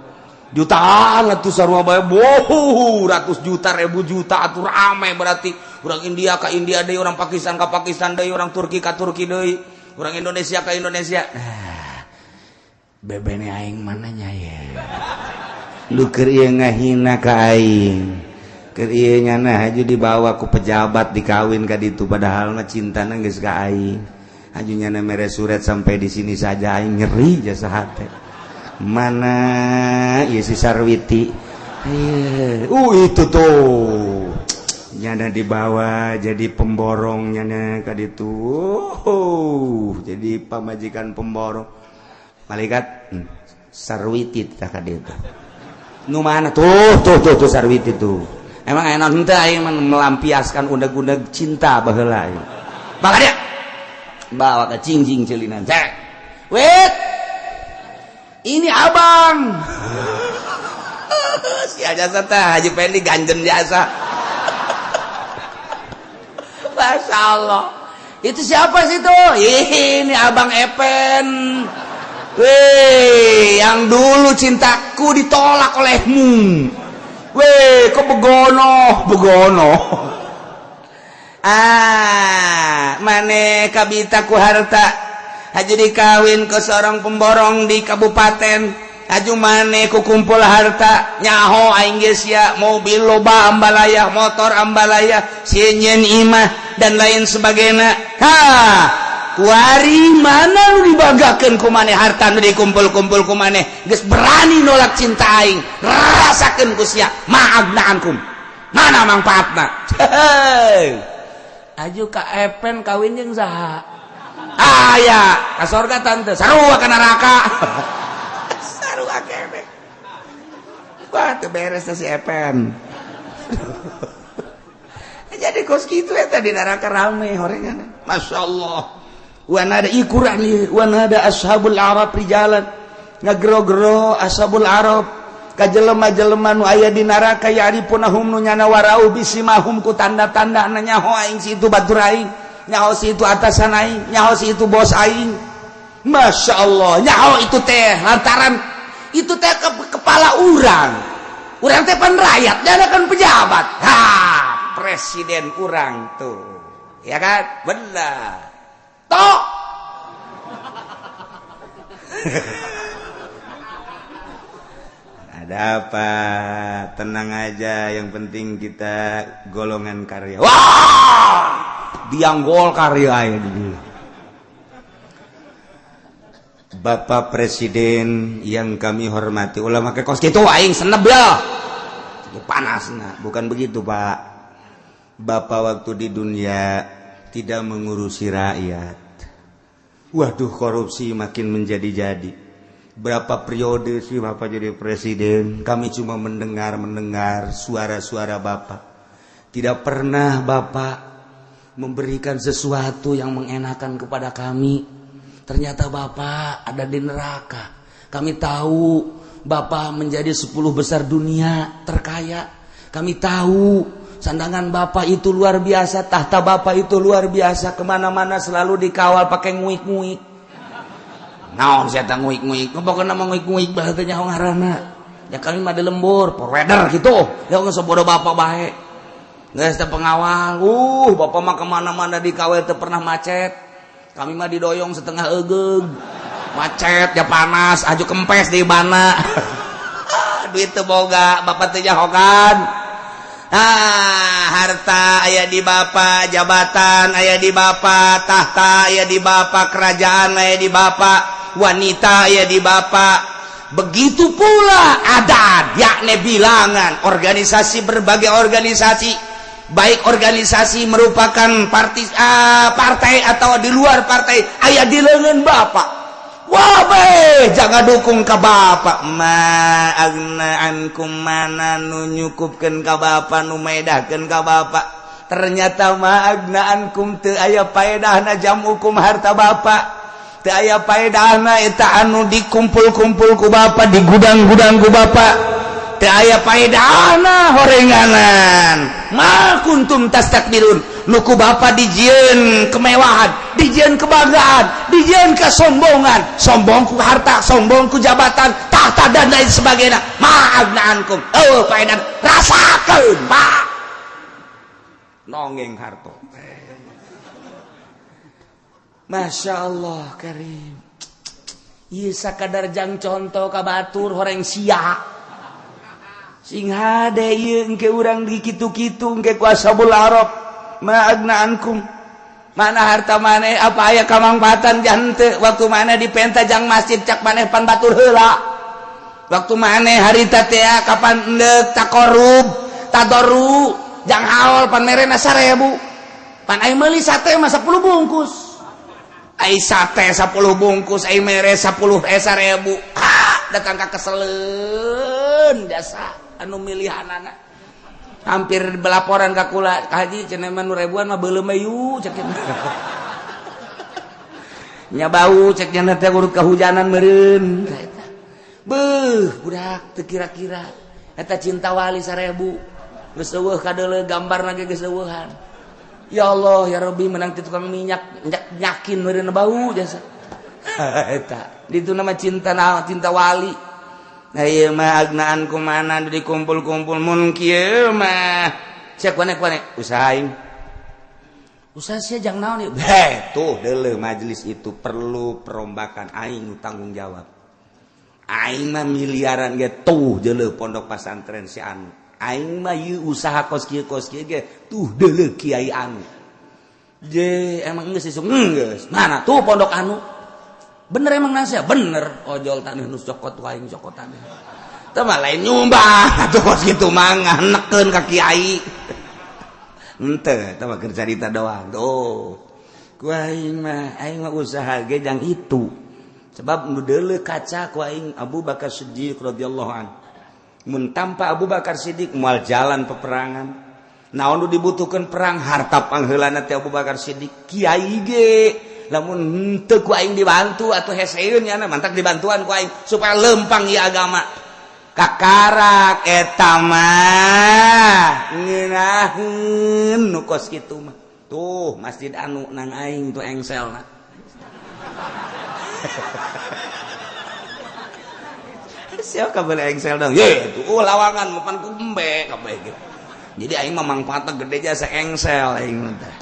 Jutaan atuh sarua bae. Boh, ratus juta, ribu juta atuh rame berarti. Orang India ka India deui, orang Pakistan ka Pakistan deui, orang Turki ka Turki deui, orang Indonesia ka Indonesia. Nah, bebene aing mana nya ye? Lu keur ieu ngahina ka aing. Keur ieu nyana haju dibawa ku pejabat dikawin ka ditu, padahal mah cintana geus ka aing. Haju nyana mere surat sampai di sini saja, aing nyeri jasa hate. Mana ieu si Sarwiti? Itu tuh. Nyana dibawa jadi pemborong nyana ka ditu. Jadi pamajikan pemborong. Malaikat Sarwiti tah ka ditu. Nu mana tuh tuh tuh tuh Sarwiti tuh. Emang enak henteu aing melampiaskan undeg-undeg cinta baheula ieu. Bawa dia. Bawa ke jingjing ceulinan. Cek. Wait. Ini abang. Si jasa teh Haji Pendi ganjen jasa. Masya Allah. Itu siapa sih tuh? Ini abang Epen. Weh, yang dulu cintaku ditolak olehmu. Weh, kok begono, begono. Ah, mane kabita ku harta. Haji dikawin ke seorang pemborong di kabupaten. Haju mane ku kumpul harta, nyaho aing geus sia, mobil loba ambalaya, motor ambalaya, sieun imah dan lain sebagainya. Ha, kuari mana nu dibanggakeun ku maneh harta nu dikumpul-kumpul ku maneh, geus berani nolak cinta aing, rasakeun ku sia, ma aghna ankum, mana manfaatna? Hei. Aju ka Epen kawin jeung saha? Aya ka sorga tante, sarua ka neraka. Sarua keneh. Wah, teu beres si Epen. Jadi kos kitu eta di neraka rame horengan. Masya Allah. Wa nada ikurang wa nada ashabul arab rijalan. Ngagero-gero ashabul arab ka jelema-jelema nu aya di neraka, ya'rifunahum nu nyana warau bisimahum ku tanda-tanda, nyaho aing si itu batur aing, nyaho si itu atasan aing, nyaho si itu bos aing. Masya Allah, nyaho itu teh lantaran itu teh ke kepala urang. Urang teh pan rakyat, dia kan pejabat. Ha, presiden urang tuh, ya kan? Benar toh. Ada apa? Tenang aja, yang penting kita golongan karya. Wah, biang Golkar ya ini. Bapak Presiden yang kami hormati, ulama ke kos gitu aing seneb ya. Panas nah, bukan begitu, Pak. Bapak waktu di dunia tidak mengurusi rakyat. Waduh, korupsi makin menjadi-jadi. Berapa periode sih Bapak jadi presiden? Kami cuma mendengar-mendengar suara-suara Bapak. Tidak pernah Bapak memberikan sesuatu yang mengenakan kepada kami. Ternyata Bapak ada di neraka. Kami tahu Bapak menjadi 10 besar dunia terkaya. Kami tahu sandangan Bapak itu luar biasa, tahta Bapak itu luar biasa, kemana-mana selalu dikawal pakai nguik-nguik. Naon saya nguik-nguik, pokoknya nama nguik-nguik bahasa nyaho ngaranna. Ya kami mah di lembur, provider gitu. Ya geus bodoh Bapak bae. Geus teh pengawal. Bapak mah kemana-mana dikawal teu pernah macet. Kami mah didoyong setengah egeug. Macet ya panas, aju kempes di mana. Duit teu boga, Bapak teu nyahokan. Ah, harta aya di Bapak, jabatan aya di Bapak, tahta aya di Bapak, kerajaan aya di Bapak, wanita aya di Bapak. Begitu pula adat, yakni bilangan organisasi, berbagai organisasi, baik organisasi merupakan partai atau di luar partai, aya di lengan Bapak. Wah, be, jangan dukung ke Bapak. Ma agna ankum, mana nu nyukupkeun ka Bapak, nu medahkeun ka Bapak. Ternyata ma agna ankum, teu aya paedahna jam'ukum harta Bapak, teu aya paedahna eta anu dikumpul-kumpul ku Bapak, di gudang-gudang ku Bapak, teu aya paedahna horenganan. Ma kuntum tastakbirun, nu ku Bapak dijieun kemewahan, dijieun kebanggaan, dijieun kesombongan, sombong ku harta, sombong ku jabatan, tahta, dan lain sebagainya. Ma agna ankum, oh paedan rasakeun, Pak. Nonggeng harto. Masya Allah karim. Ieu sakadar jang contoh ka batur horeng sia. Sing hade ieu engke urang di kitu-kitu engke ku ashabul arab. Ma agna ankum. Mana harta maneh, apa aya kamangfaatan jante waktu maneh dipenta jang masjid, cak maneh pan batur heula. Waktu maneh harita teh kapan endek takorub tadoru jang haul pan merena 1000. Pan ai meuli sate mah 10 bungkus. Ai sate 10 bungkus ai mere 10 1000. Ah, datang ka keseleun jasa anu milihanana. Hampir belaporan ka kula, "Ka haji cenah mah nu ribuan mah beuleum yu," cek nya, bau cek nya teh urut kehujanan meureun. Eta beuh budak teu kira-kira eta cinta wali 1000 geus eueuh kadeuleu gambarna ge geus eueuhan. Ya Allah ya Rabbi, menang ti tukang minyak nyakin meureun bau jasa eta ditu nama cinta, na cinta wali. Nah, ieu mah agnaan kumana dikumpul-kumpul mun kieu mah Cek wane wane usaha aing. Usaha sia jang naon ieu? Heh, tuh deuleu majelis itu perlu perombakan, aing tanggung jawab. Aing mah miliaran ge, tuh deuleu pondok pesantren si anu. Aing mah ieu usaha kos kieu ge, tuh deuleu kiai anu. Je emang geus isuk geus. Mana tuh pondok anu? Bener emang nasihat? Bener. Ojol tanah nu cokot aing cokotan. Teu mah lain nyumbang atuh kos kitu mah nganekeun ka kiai. Henteu, eta mah keur carita doang. Tuh. Ku aing mah, aing mah usaha ge jang itu. Sebab nu deuleu kaca ku aing Abu Bakar Siddiq radhiyallahu anhu. Mun tanpa Abu Bakar Siddiq moal jalan peperangan. Naon nu dibutuhkeun perang harta pangheulana teh Abu Bakar Siddiq. Kiai ge lamun henteu ku aing dibantu atuh heseun nya mantak dibantuan ku aing supaya lempang ieu agama. Kakarak eta mah ngeunaheun nu kos kitu mah. Tuh masjid anu nang aing tuh engselna. Siapa kabeh engsel dong? Ye, tuh lawangan mapan ku embe kabeh ge. Jadi aing mah mangfaatna gede jasa engsel aing teh.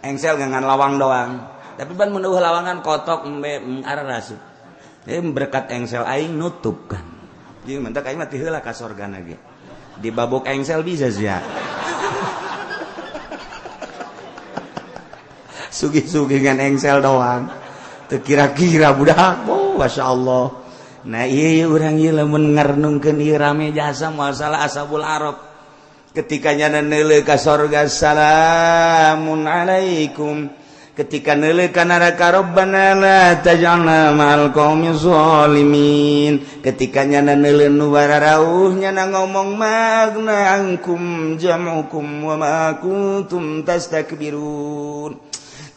Engsel ngan lawang doang. Tapi ban mun eueuh lawangan kotok embe arah rasup. Berkat engsel aing nutup kan. Jadi mentak aing mah ti heula ka sorgana ge. Dibabok engsel bisa sia. Sugih-sugih ngan engsel doang. Teu kira-kira budak. Oh, masyaallah. Nah ieu urang ieu lamun ngarnungkeun ieu rame jasa masalah ashabul arab. Ketika nyana neuleuh ka sorga salamun alaikum. Ketika neuleuh ka neraka rabbana la taj'alna ma'al qaumi zalimin. Ketika nyana neuleuh nu bararauh nyana ngomong magna angkum jam'ukum wa ma kuntum tastakbirun.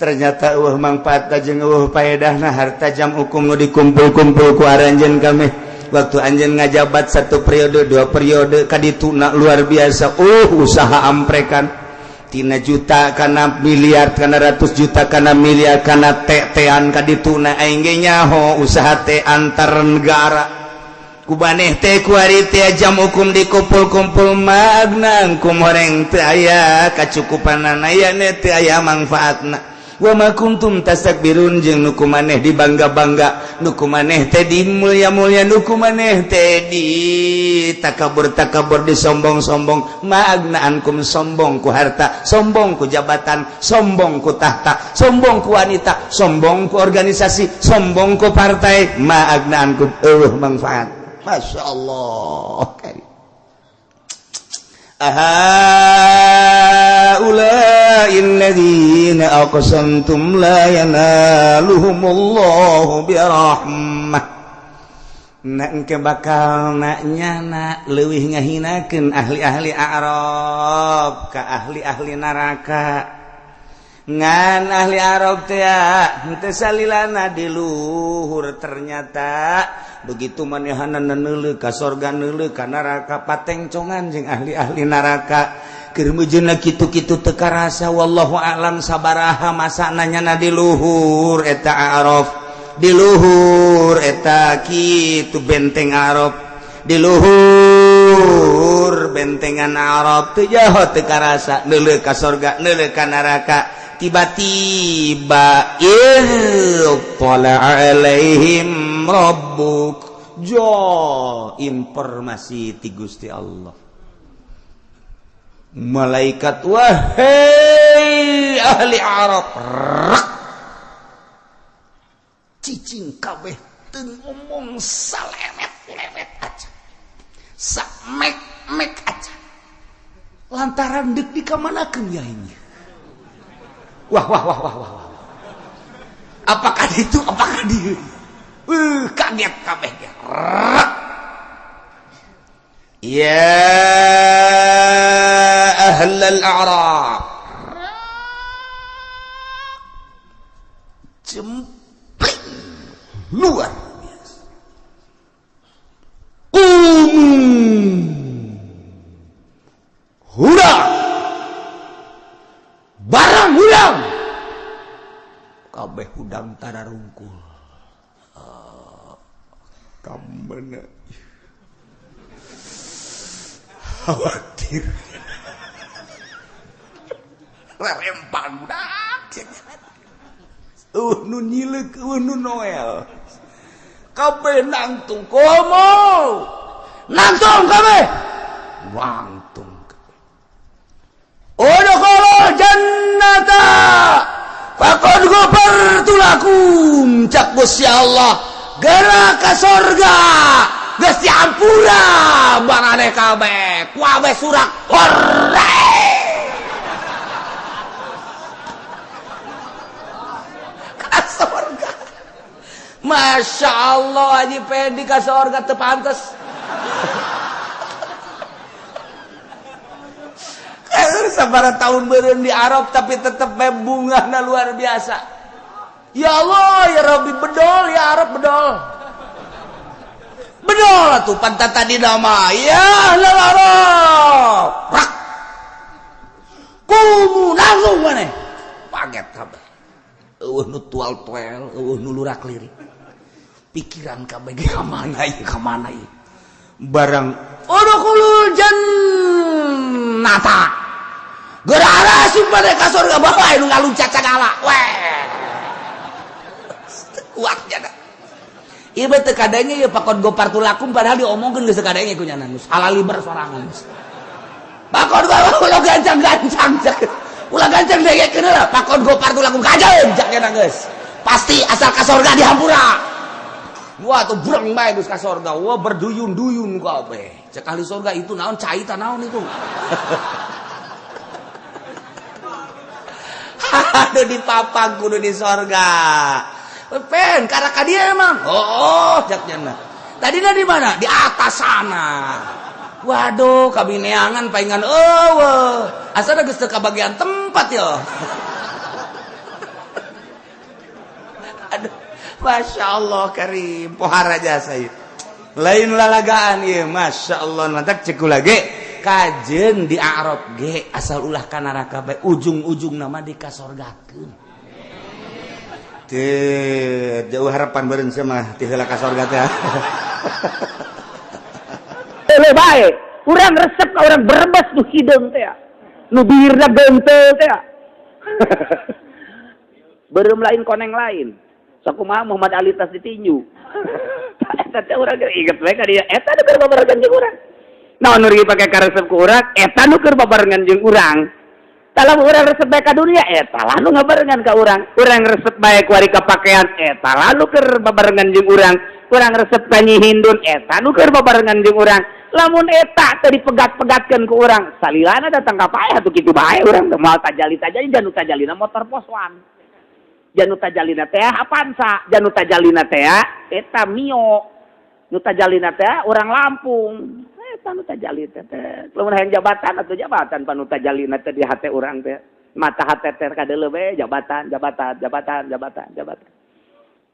Ternyata eueuh mangfaatna jeung eueuh paedahna harta jam'ukum nu dikumpul-kumpul ku aranjeun kami. Waktu anjeun ngajabat satu periode dua periode kadituna luar biasa. Usaha amprekan tina juta kana miliar kana ratus juta kana miliar kana tean kadituna aing ge nyaho usaha teh antar negara. Kubaneh teh kuari teh jam hukum dikumpul-kumpul magna angkum horeng teu aya kacukupanana aya teu aya mangfaatna. Wa ma kuntum tastakbirun jeung nu kumaneh dibangga-bangga, nu kumaneh teh dimulya-mulya, nu kumaneh teh di takabur-takabur disombong-sombong. Magna ankum sombong ku harta, sombong ku jabatan, sombong ku tahta, sombong ku wanita, sombong ku organisasi, sombong ku partai. Magna ankum eueuh manfaat. Masya Allah. Ahaula'il ladzina aqsamtum la yanaluhumullahu birahmah. Nak engke bakal nak nyana leuwih ngahinakeun ahli-ahli Arab ka ahli-ahli neraka. Ngan ahli Arab teh henteu salilana di luhur ternyata begitu manehanna neuleuh ka sorga neuleuh ka neraka patengcongan jeung ahli-ahli neraka. Keur meujeuhna kitu-kitu teu karasa wallahu a'lam sabaraha masana nyana di luhur eta Arab, di luhur eta kitu benteng Arab, di luhur bentengan Arab teu jaho teu karasa neuleuh ka sorga neuleuh ka neraka. Tiba-tiba ittala alaihim rabbuk, jo informasi ti Gusti Allah. Malaikat wahai ahli Arab, rak cicing kabeh teu ngomong salemet-lemet aja, samek-mek aja, lantaran deuk dikamanakeun ya ini. Wah wah wah wah wah. Apakah itu apakah dia? Kaget kabeh ge. Ya ahlal a'rab. Jempling luar biasa. Hurang barang hudang kabeh hudang tararungkul. Kamana khawatir rerempang budak nu nyileuk nu Noel kabeh nangtung komo nangtung kabeh wangtung udkhulul jannata faqad ghafartu lakum. Cak Gusti Allah geura ka sorga geus diampura barane kabeh kuabeh surak hore. Masya Allah, Haji Pendi ka sorga teu pantes. Sabaraha tahun beureun di Arab, tapi tetep bae bungahna luar biasa. Ya Allah, ya Rabbi, bedol ya Arab, bedol. Bedol atuh pantat tadi nama ya ahlal Arab. Rak. Kumu langsung maneh. Paget kabeh. Eueuh nu tual-tuel, eueuh nu lurak lirik. Pikiran kabeh ge ka mana ieu, ka mana ieu. Barang udkhulul jannata. Geura asup maneh ka surga, bawa nu ngaluncat sagala. Weh. Kuat jana. Ieu mah teu kadenge ieu pakon gopar tulakum, padahal diomongkeun geus teu kadenge ku nyana geus halaliber sorangan. Pakon ulah gancang-gancang, ulah gancang dengekeun heula, pakon gopar tulakum kajeun jak nyana geus. Pasti asal ka surga dihampura. Wah, tuh breng bae geus ka surga. Wah, berduyun-duyun kabeh. Cek ahli surga, itu naon cai ta, naon itu? Aduh, dipapang kudu di sorga. Pen karena dia emang. Oh, jak nyana. Tadi di mana? Di atas sana. Waduh, kami neangan paingan eueuh. Asal geus teu kabagian tempat ya. Aduh, Masya Allah karim, pohara jasa ieu. Lain lalagaan ieu, Masya Allah, mantak cek lagi kajen di Arab ge asal ulah ka neraka bae, ujung-ujung nama di kasorgakeun. Teu jauh harapan beureun mah ti heula ka sorga teh. Ele bae, urang resep ka urang Brebes nu hideung teh. Nu bihirna gentel teh. Beureum lain koneng lain. Sakumaha Muhammad Ali tas ditinju. Eta teh urang inget we ka dia, eta nu keur babarengan jeung urang. Naon nu pake karesep ku urang, eta nu keur babarengan jeung urang. Kalau urang resep bae ka dunia, eta lah nu ngabarengan ka urang. Urang resep bae kuari ka pakaian, eta lah nu keur babarengan jeung urang. Urang resep ka Nyi Hindun, eta nu keur babarengan jeung urang. Lamun eta teu dipegat-pegatkeun ku urang, salilana datang ka paeh atuh kitu bae urang teh moal tajali-tajali, janu tajalina motor poswan. Janu tajalina teh Avanza, janu tajalina teh eta Mio. Nu tajalina teh urang Lampung. Eta nu tajali teh. Lamun hayang jabatan atuh jabatan pan nu tajalina teh di hate urang teh. Mata hate teh kadeuleu we jabatan, jabatan, jabatan, jabatan, jabatan.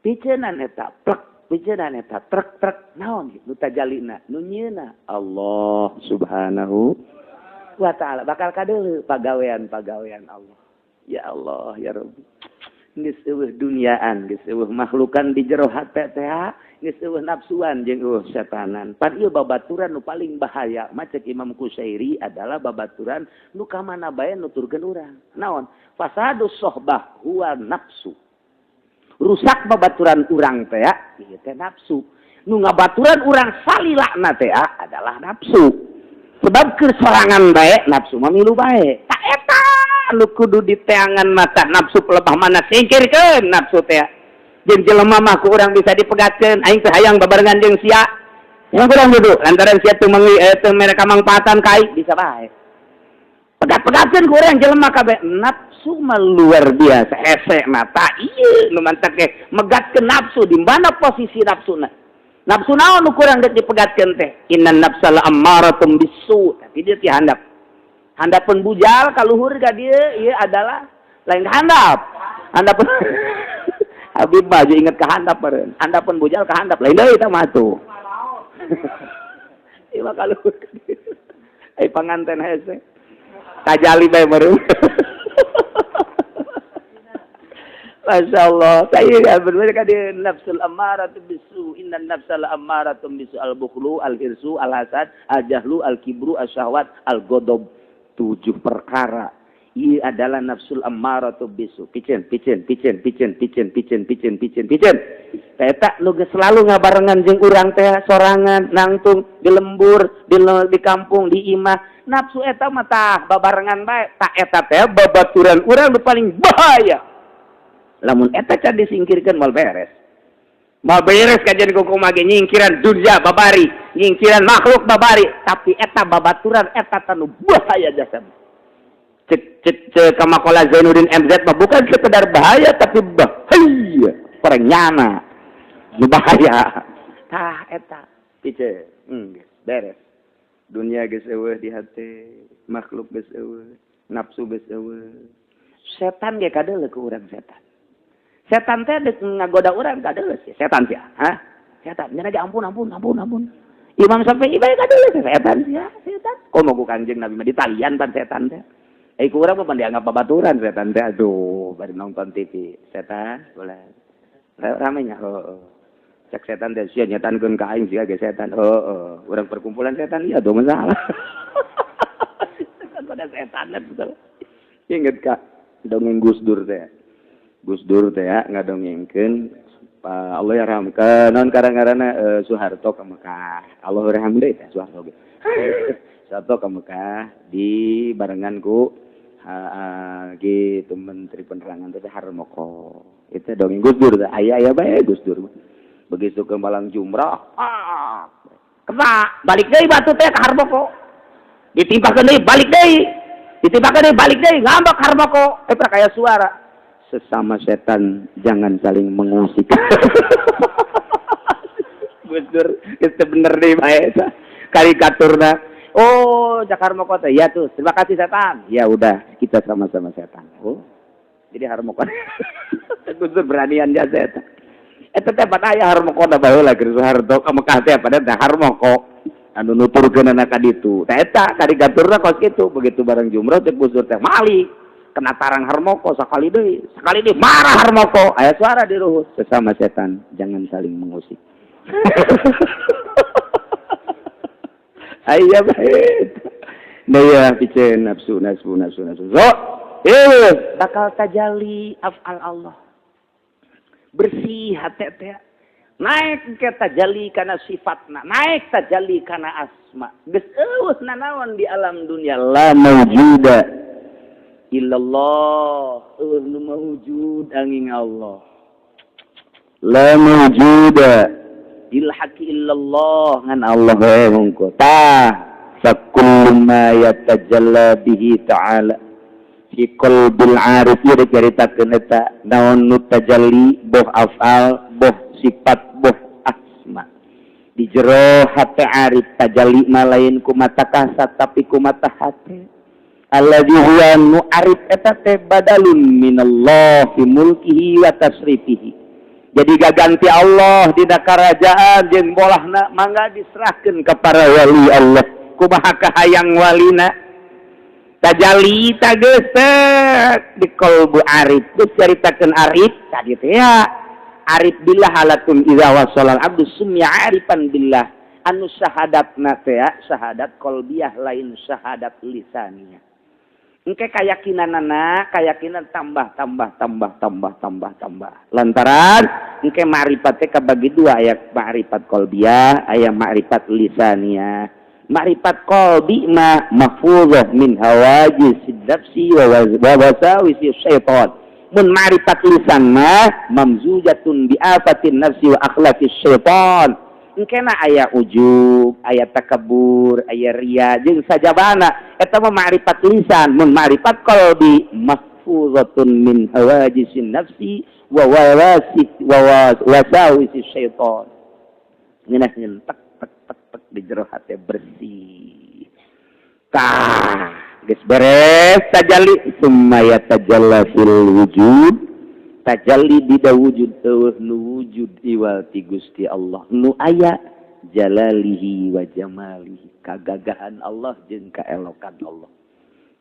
Piceunan eta plek, piceunan eta trek-trek naon nu tajalina, nu nyieuna Allah Subhanahu wa taala bakal kadeuleu pagawean-pagawean Allah. Ya Allah, ya Rabbi. Geus eueuh duniaan, geus eueuh makhlukan di jero hate teh, geus eueuh nafsuan jeung eueuh setanan. Pan ieu babaturan nu paling bahaya mah cek Imam Kusairi adalah babaturan nu ka mana bae nuturkeun urang. Naon? Fasadus sohbah huwa nafsu. Rusak babaturan urang teh ieu teh nafsu. Nu ngabaturan urang salilana teh adalah nafsu. Sebab keur sorangan bae nafsu mah milu bae. Ta eta nu kudu diteangan mata nafsu pelebah mana singkirkeun nafsu teh. Jeung jelema mah ku urang bisa dipegatkeun, aing teh hayang babarengan jeung sia. Yang kurang kudu lantaran sia teu teu mere kamangpaatan ka aing bisa bae. Pegat-pegatkeun ku urang jelema kabeh nafsu mah luar biasa hese mata ieu nu mantak ge megatkeun nafsu di mana posisi nafsuna. Nafsu naon nu kurang dek dipegatkeun teh? Innan nafsa la ammaratum bisu. Tapi dia ti handap. Handapun bujal kaluhur ka dieu ieu adalah lain handap. Handapun Habib mah inget ka handap meureun. Handapun bujal ka handap lain deui eta mah tuh. Ieu mah kaluhur ka dieu. Ai panganten hese. Tajali bae meureun. Masya Allah, saya bener ka dieu nafsul ammaratu bisu, innan nafsal ammaratu bisu al-bukhlu, al-hirsu, al-hasad, al-jahlu, al-kibru, asy-syahwat, al-ghadab. 7 perkara. Ia adalah nafsul ammaratu bisu. Piceun, piceun, piceun, piceun, piceun, piceun, piceun, piceun, piceun. Eta nu geus selalu ngabarengan jeung urang teh sorangan, nangtung di lembur, di kampung, di imah. Nafsu eta mah tah babarengan bae. Tak eta teh babaturan urang nu paling bahaya. Lamun eta can disingkirkeun moal beres. Moal beres kajian kumaha ge nyingkiran dunia babari, nyingkiran makhluk babari, tapi eta babaturan eta tanu bahaya jasa. Cek cek cek kamakola Zainuddin MZ mah bukan sekedar bahaya tapi bahaya perenyana. Nu bahaya. Tah eta pice, beres. Dunia geus eueuh di hate, makhluk geus eueuh, nafsu geus eueuh. Setan ge kadeuleu ku urang setan. Setan teh deuk ngagoda urang kadeuleu sih. Setan sih, hah? Setan nya ge ampun ampun ampun ampun. Imam Syafi'i bae kadeuleu setan sih, setan. Komo ku Kanjeng Nabi mah ditalian pan setan teh. Eh, ku urang mah dianggap babaturan setan teh. Aduh, bari nonton TV. Setan, boleh. Ramenya, oh. Cek setan teh sia nyetankeun ka aing sia ge setan. Oh. Urang perkumpulan setan iya tuh masalah. Setan pada setan betul. Ingat Kak, dongeng Gus Dur teh. Gus Dur teh ya ngadongengkeun Allah yarham ke non karang-karana Soeharto ke Mekah. Allah yarham deui teh Soeharto ge. Soeharto ke Mekah di barengan ku gitu Menteri Penerangan teh Harmoko. Itu dongeng Gus Dur teh aya aya bae Gus Dur. Begitu ke Malang Jumrah, ah, kena balik deui batu teh ke Harmoko. Ditimpakeun deui balik deui. Ditimpakeun deui balik deui ngambek Harmoko. Eh, kayak suara sesama setan jangan saling mengusik. Gus Dur itu bener deh bae karikaturna. Oh, Jakarta Kota ya tuh, terima kasih setan. Ya udah, kita sama-sama setan. Oh, jadi Harmoko Gus Dur beranian ya setan. Eta teh pada aya Harmoko da baheula keur Soeharto ka Mekah teh pada teh Harmoko anu nuturkeun ka ditu. Tah eta karikaturna kos kitu. Begitu bareng jumroh teh Gus Dur teh mali kena tarang Harmoko sekali deui, sekali deui marah Harmoko, aya suara di luhur, sesama setan jangan saling mengusik. Aya bae. Nah ya piceun nafsu nafsu nafsu nafsu. So, bakal tajalli af'al Allah. Bersih hati teh. Naik ke tajalli kana sifatna, naik tajalli kana asma. Geus eueuh nanaon di alam dunia la maujuda illallah, eueuh nu maujud angin Allah. La maujuda bil haqqi illallah, ngan Allah we hungkul. Tah sakullu ma yatajalla bihi ta'ala fi qalbil arif, ieu dicaritakeun eta naon nu tajalli, boh afal boh sifat boh asma di jero hate arif. Tajalli mah lain ku mata kasat tapi ku mata hate. Alladzi huwa nu arif eta teh badalun minallahi mulkihi wa tasrifihi. Jadi gaganti Allah dina karajaan jeung bolahna mangga diserahkeun ka para wali Allah. Kumaha kahayang walina tajalli tagesek di qalbu arif. Geus caritakeun arif tadi teh ya. Arif billah halatun idza wasala abdu sumya arifan billah. Anu syahadatna teh syahadat qalbiyah lain syahadat lisaniyah. Engke kayakinanana kayakinan tambah tambah tambah tambah tambah tambah. Lantaran engke ma'rifat teh kabagi dua, aya ma'rifat qalbiyah, aya ma'rifat lisaniyah. Ma'rifat qalbi mah mahfuzah min hawajis nafsi wa wasawisi syaitan. Mun ma'rifat lisan mah mamzujatun bi afatin nafsi wa akhlaqis syaitan. Engkena aya ujub, aya takabur, aya ria jeung sajabana. Eta mah ma'rifat lisan. Mun ma'rifat qalbi mahfuzatun min hawajisin nafsi wa wasawisi syaitan. Ngeunah nyentek tek tek tek di jero hate bersih. Tah, geus beres tajalli summa yatajalla fil wujud. Tajalli dida wujud eueuh nu wujud iwal ti Gusti Allah nu aya jalalihi wa jamalihi, kagagahan Allah jeung kaelokan Allah.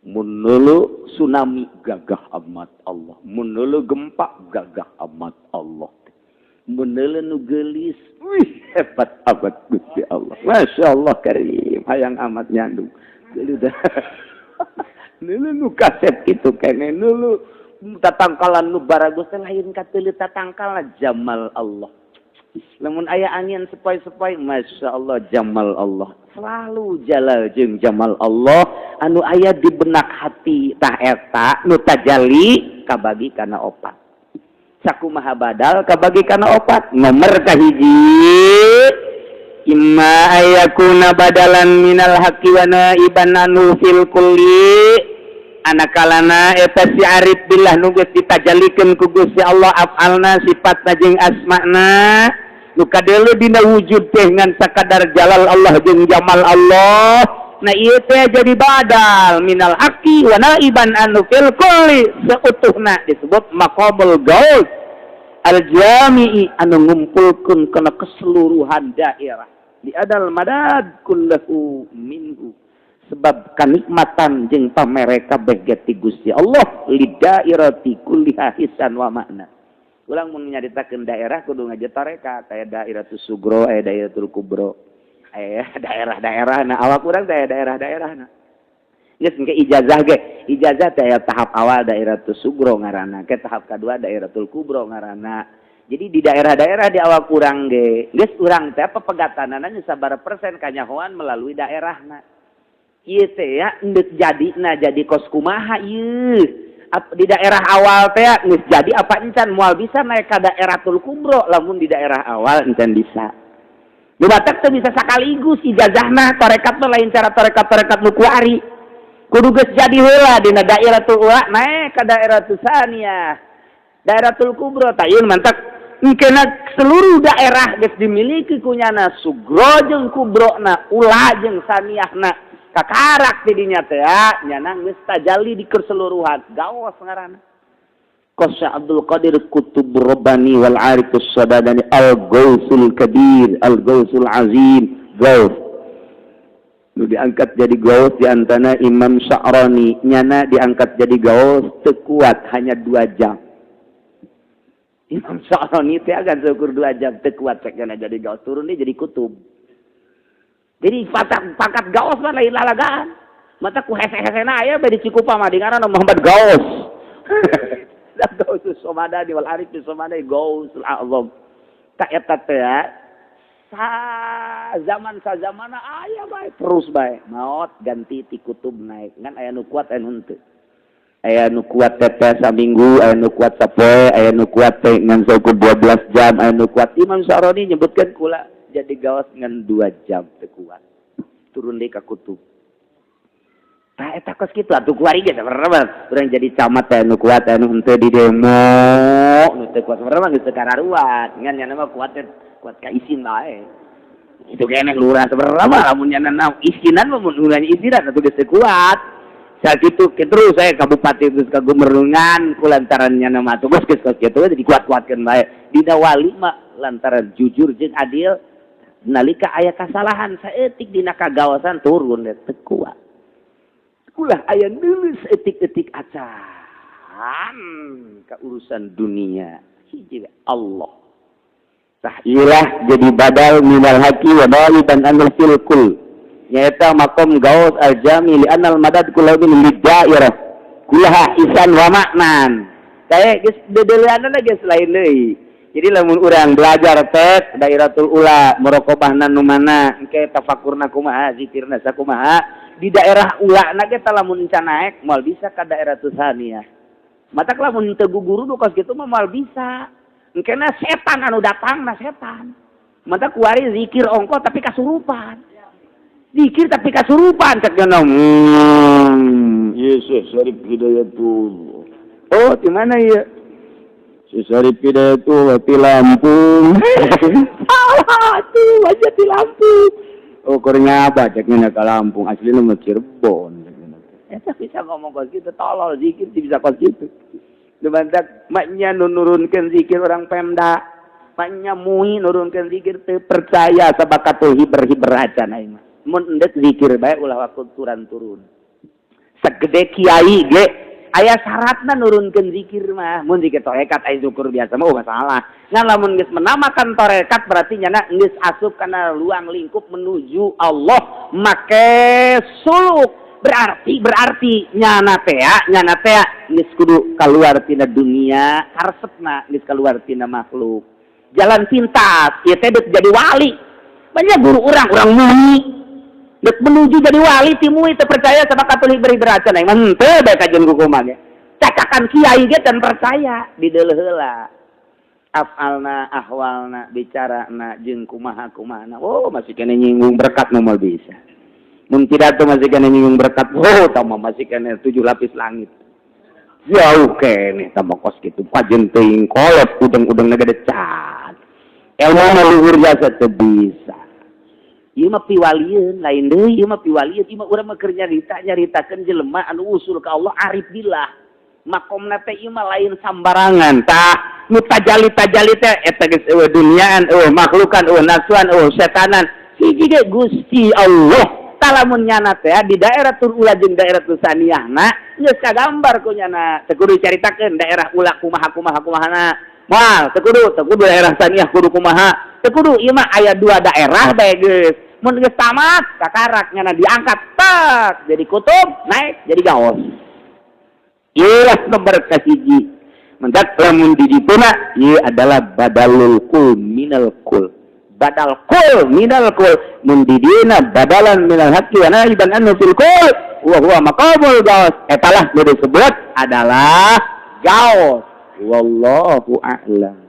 Mun neuleu tsunami gagah amat Allah, mun neuleu gempa gagah amat Allah, mun neuleu nu geulis wih hebat amat Gusti Allah. Masya Allah karim, hayang amat nyandung geuleuh dah. Neuleu nu kasep kitu keneh, neuleu tatangkalan nu baragus teh lain kateuleuh tatangkalan jamal Allah. Lamun aya angin sepoi-sepoi, Masya Allah jamal Allah. Selalu jalal jeung jamal Allah anu aya di benak hati. Tah eta nu tajalli kabagi kana opat. Sakumaha badal kabagi kana opat. Nomor kahiji imma ayakuna badalan minal haqqi wa naiban anu fil kulli. Anakalana eta si arif billah nu geus ditajalikeun ku Gusti Allah afalna sifatna jeung asmana Nu kadeuleu dina wujud teh ngan sakadar jalal Allah jeung jamal Allah. Nah, ieu teh jadi badal minal haqqi wa naiban anu fil kulli, seutuhna disebut maqamul gaus al-jami'i, anu ngumpulkeun kana keseluruhan daerah, di adal madad kullahu minhu, sebab kanikmatan jeung pamere kabeh ge ti Gusti Allah, lidairati kulliha hisan wa makna. Ulang mun nyaritakeun daerah kudu ngaji tarekat, aya dairatus sugro, aya dairatul kubro, aya daerah-daerah. Nah, awak urang teh daerah-daerah. Nah, geus engke ijazah ge, ijazah teh aya tahap awal dairatus sugro ngaranna, ke tahap kedua dairatul kubro ngaranna. Jadi di daerah-daerah di awak urang ge, geus urang teh pepegatanana sabaraha persen kanyahoan melalui daerahna. Ieu teh ya endek jadi, nah, jadi kos kumaha ieu di daerah awal teh geus jadi apa encan? Moal bisa naik ka daeratul kubro lamun di daerah awal encan bisa. Nu batak teu bisa sakaligus ijazahna. Tarekat mah lain cara tarekat-tarekat nu kuari, kudu geus jadi heula dina daeratul ula, naik ka daeratul saniyah, daeratul kubro. Tah, ieu mantak engkena seluruh daerah geus dimiliki kunyana, sugro jeung kubrona, ula jeung saniyahna, kakarak tidinya teh nyana geus tajalli di keseluruhan, gaos ngaranna. Kos Abdul Qadir Kutub Rabbani wal Arifus Sadadani, Al Gausul Kabir, Al Gausul Azim, Gaus nu diangkat jadi gaus di antara Imam Sya'rani. Nyana diangkat jadi gaus teu kuat, hanya 2 jam. Imam Sya'rani teh akan seukur 2 jam teu kuat, cek jadi gaus, turun dia jadi kutub. Jadi pangkat gaos mah lain lalagaan. Mata ku hese-hesena aya bae di Cikupa mah, di ngaranna Muhammad Gaos. Gausus Somadani wal Arif Somadani, Gausul Azam. Tak eta teh sa zaman sa zamana aya bae terus bae. Maot ganti ti kutub naik. Ngan aya nu kuat, aya nu henteu. Aya nu kuat teh saminggu, aya nu kuat sapoe, aya nu kuat teh ngan saukur 12 jam, aya nu kuat. Imam Sya'rani nyebutkan, kula jadi gaos ngan 2 jam teu kuat. Turun deui ka kutub. Tah, eta kos kitu atuh kuari ge sabarna urang jadi camat teh nu kuat, anu henteu, di demo nu teu kuat sabarna geus teu kararuat, ngan nya mah kuat teh kuat ka isin bae. Itu keneh lurah sabarna mah lamun nya isinan mah, mun urang isinan atuh geus teu kuat. Sakitu terus saya ka bupati, terus ka gubernur ku lantaran nya mah atuh geus kos kitu jadi kuat-kuatkeun bae. Dina wali mah lantaran jujur jeung adil, nalika aya kasalahan saeutik dina kagawasan turun teu kuat. Ulah aya nulis etik-etik acan ke urusan dunia, hiji Allah. Tah, ilah jadi badal minal haqi wa dan anil fil kul, nyaeta makom gaus al jami li anal madad kullu min lidairah kullaha isan wa maknan. Kayak geus dedeleanna geus lain deui. Jadi lamun urang belajar teh dairatul ula, muraqabahna nu mana, engke tafakurna kumaha, zikirna sakumaha di daerah ula na ge. Lamun encan naek moal bisa ka daerah tsaniyah. Matak lamun teu guru nu kos kitu mah moal bisa, engkena setan anu datang na setan. Matak kuari zikir ongko tapi kasurupan, zikir tapi kasurupan, cek gana Yesus Syarif Hidayatullah. Oh, di mana ya si Syarif Hidayatullah? Di Lampung. Salah tuh aja, di Lampung. Oh, keur ngapa cek ke Lampung? Aslinya mah Cirebon. Eta bisa ngomong kos gitu, tolol, zikir bisa kos gitu. Lumantak maknya nu nurunkeun zikir orang Pemda, maknya MUI nurunkeun zikir teu percaya, sabakatul hiber-hiber acan aing mah. Mun endek zikir bae ulah waktu turun-turun. Segede kiai ge aya syaratna nurunkeun zikir mah. Mun zikir tarekat aya syukur biasa mah, oh, masalah. Ngan lamun geus menamakan tarekat berarti nyana geus asup kana luang lingkup menuju Allah make suluk. Berarti berarti nyana teh geus kudu keluar tina dunia, karesepna geus keluar tina makhluk, jalan pintas ieu teh jadi wali. Banyak guru urang, urang MUI, dek menuju jadi wali ti MUI teu percaya sama katolik beri beracan aing mah henteu bae kajian kumaha ge. Cacakan kiai ge dan percaya dideuleuh heula afalna, ahwalna, bicarana jeung kumaha kumahana. Oh, masih kena nyinggung berkat nu moal bisa. Mun pidato masih kena nyinggung berkat. Oh, tambah masih kena tujuh lapis langit jauh kene, tambah kos gitu kajen teuing kolot udeng-udeng gede cat. Ilmu mah luhur jasa teu bisa. Ieu mah piwalieun, lain deui, ieu mah piwalieun, ieu mah urang mah keur nyarita, nyaritakeun jelema anu usul ka Allah, arif billah. Makomna teh ieu mah lain sambarangan. Tah, nu tajali-tajali teh eta geus euweuh duniaan, euweuh makhlukan, euweuh nafsuan, euweuh setanan. Hiji ge Gusti Allah. Lamun nyana teh di daerah tur ula jeung daerah tur saniyahna geus kagambar ku nyana, teu kudu dicaritakeun daerah ula kumaha kumaha kumahana. Moal, teu kudu, teu kudu daerah saniyah kudu kumaha. Teu kudu, ieu mah aya dua daerah bae geus. Mun geus tamat, kakarak nyana diangkat tak jadi kutub, naik jadi gaos. Ieu nomor kahiji. Mendak lamun di dituna ieu adalah badalul kul minal kul. Badal kul minal kul, mun di dieuna badalan minal haqqi wa naiban anhu fil kul wa huwa maqamul gaos. Etalah nu disebut adalah gaos. Wallahu a'lam.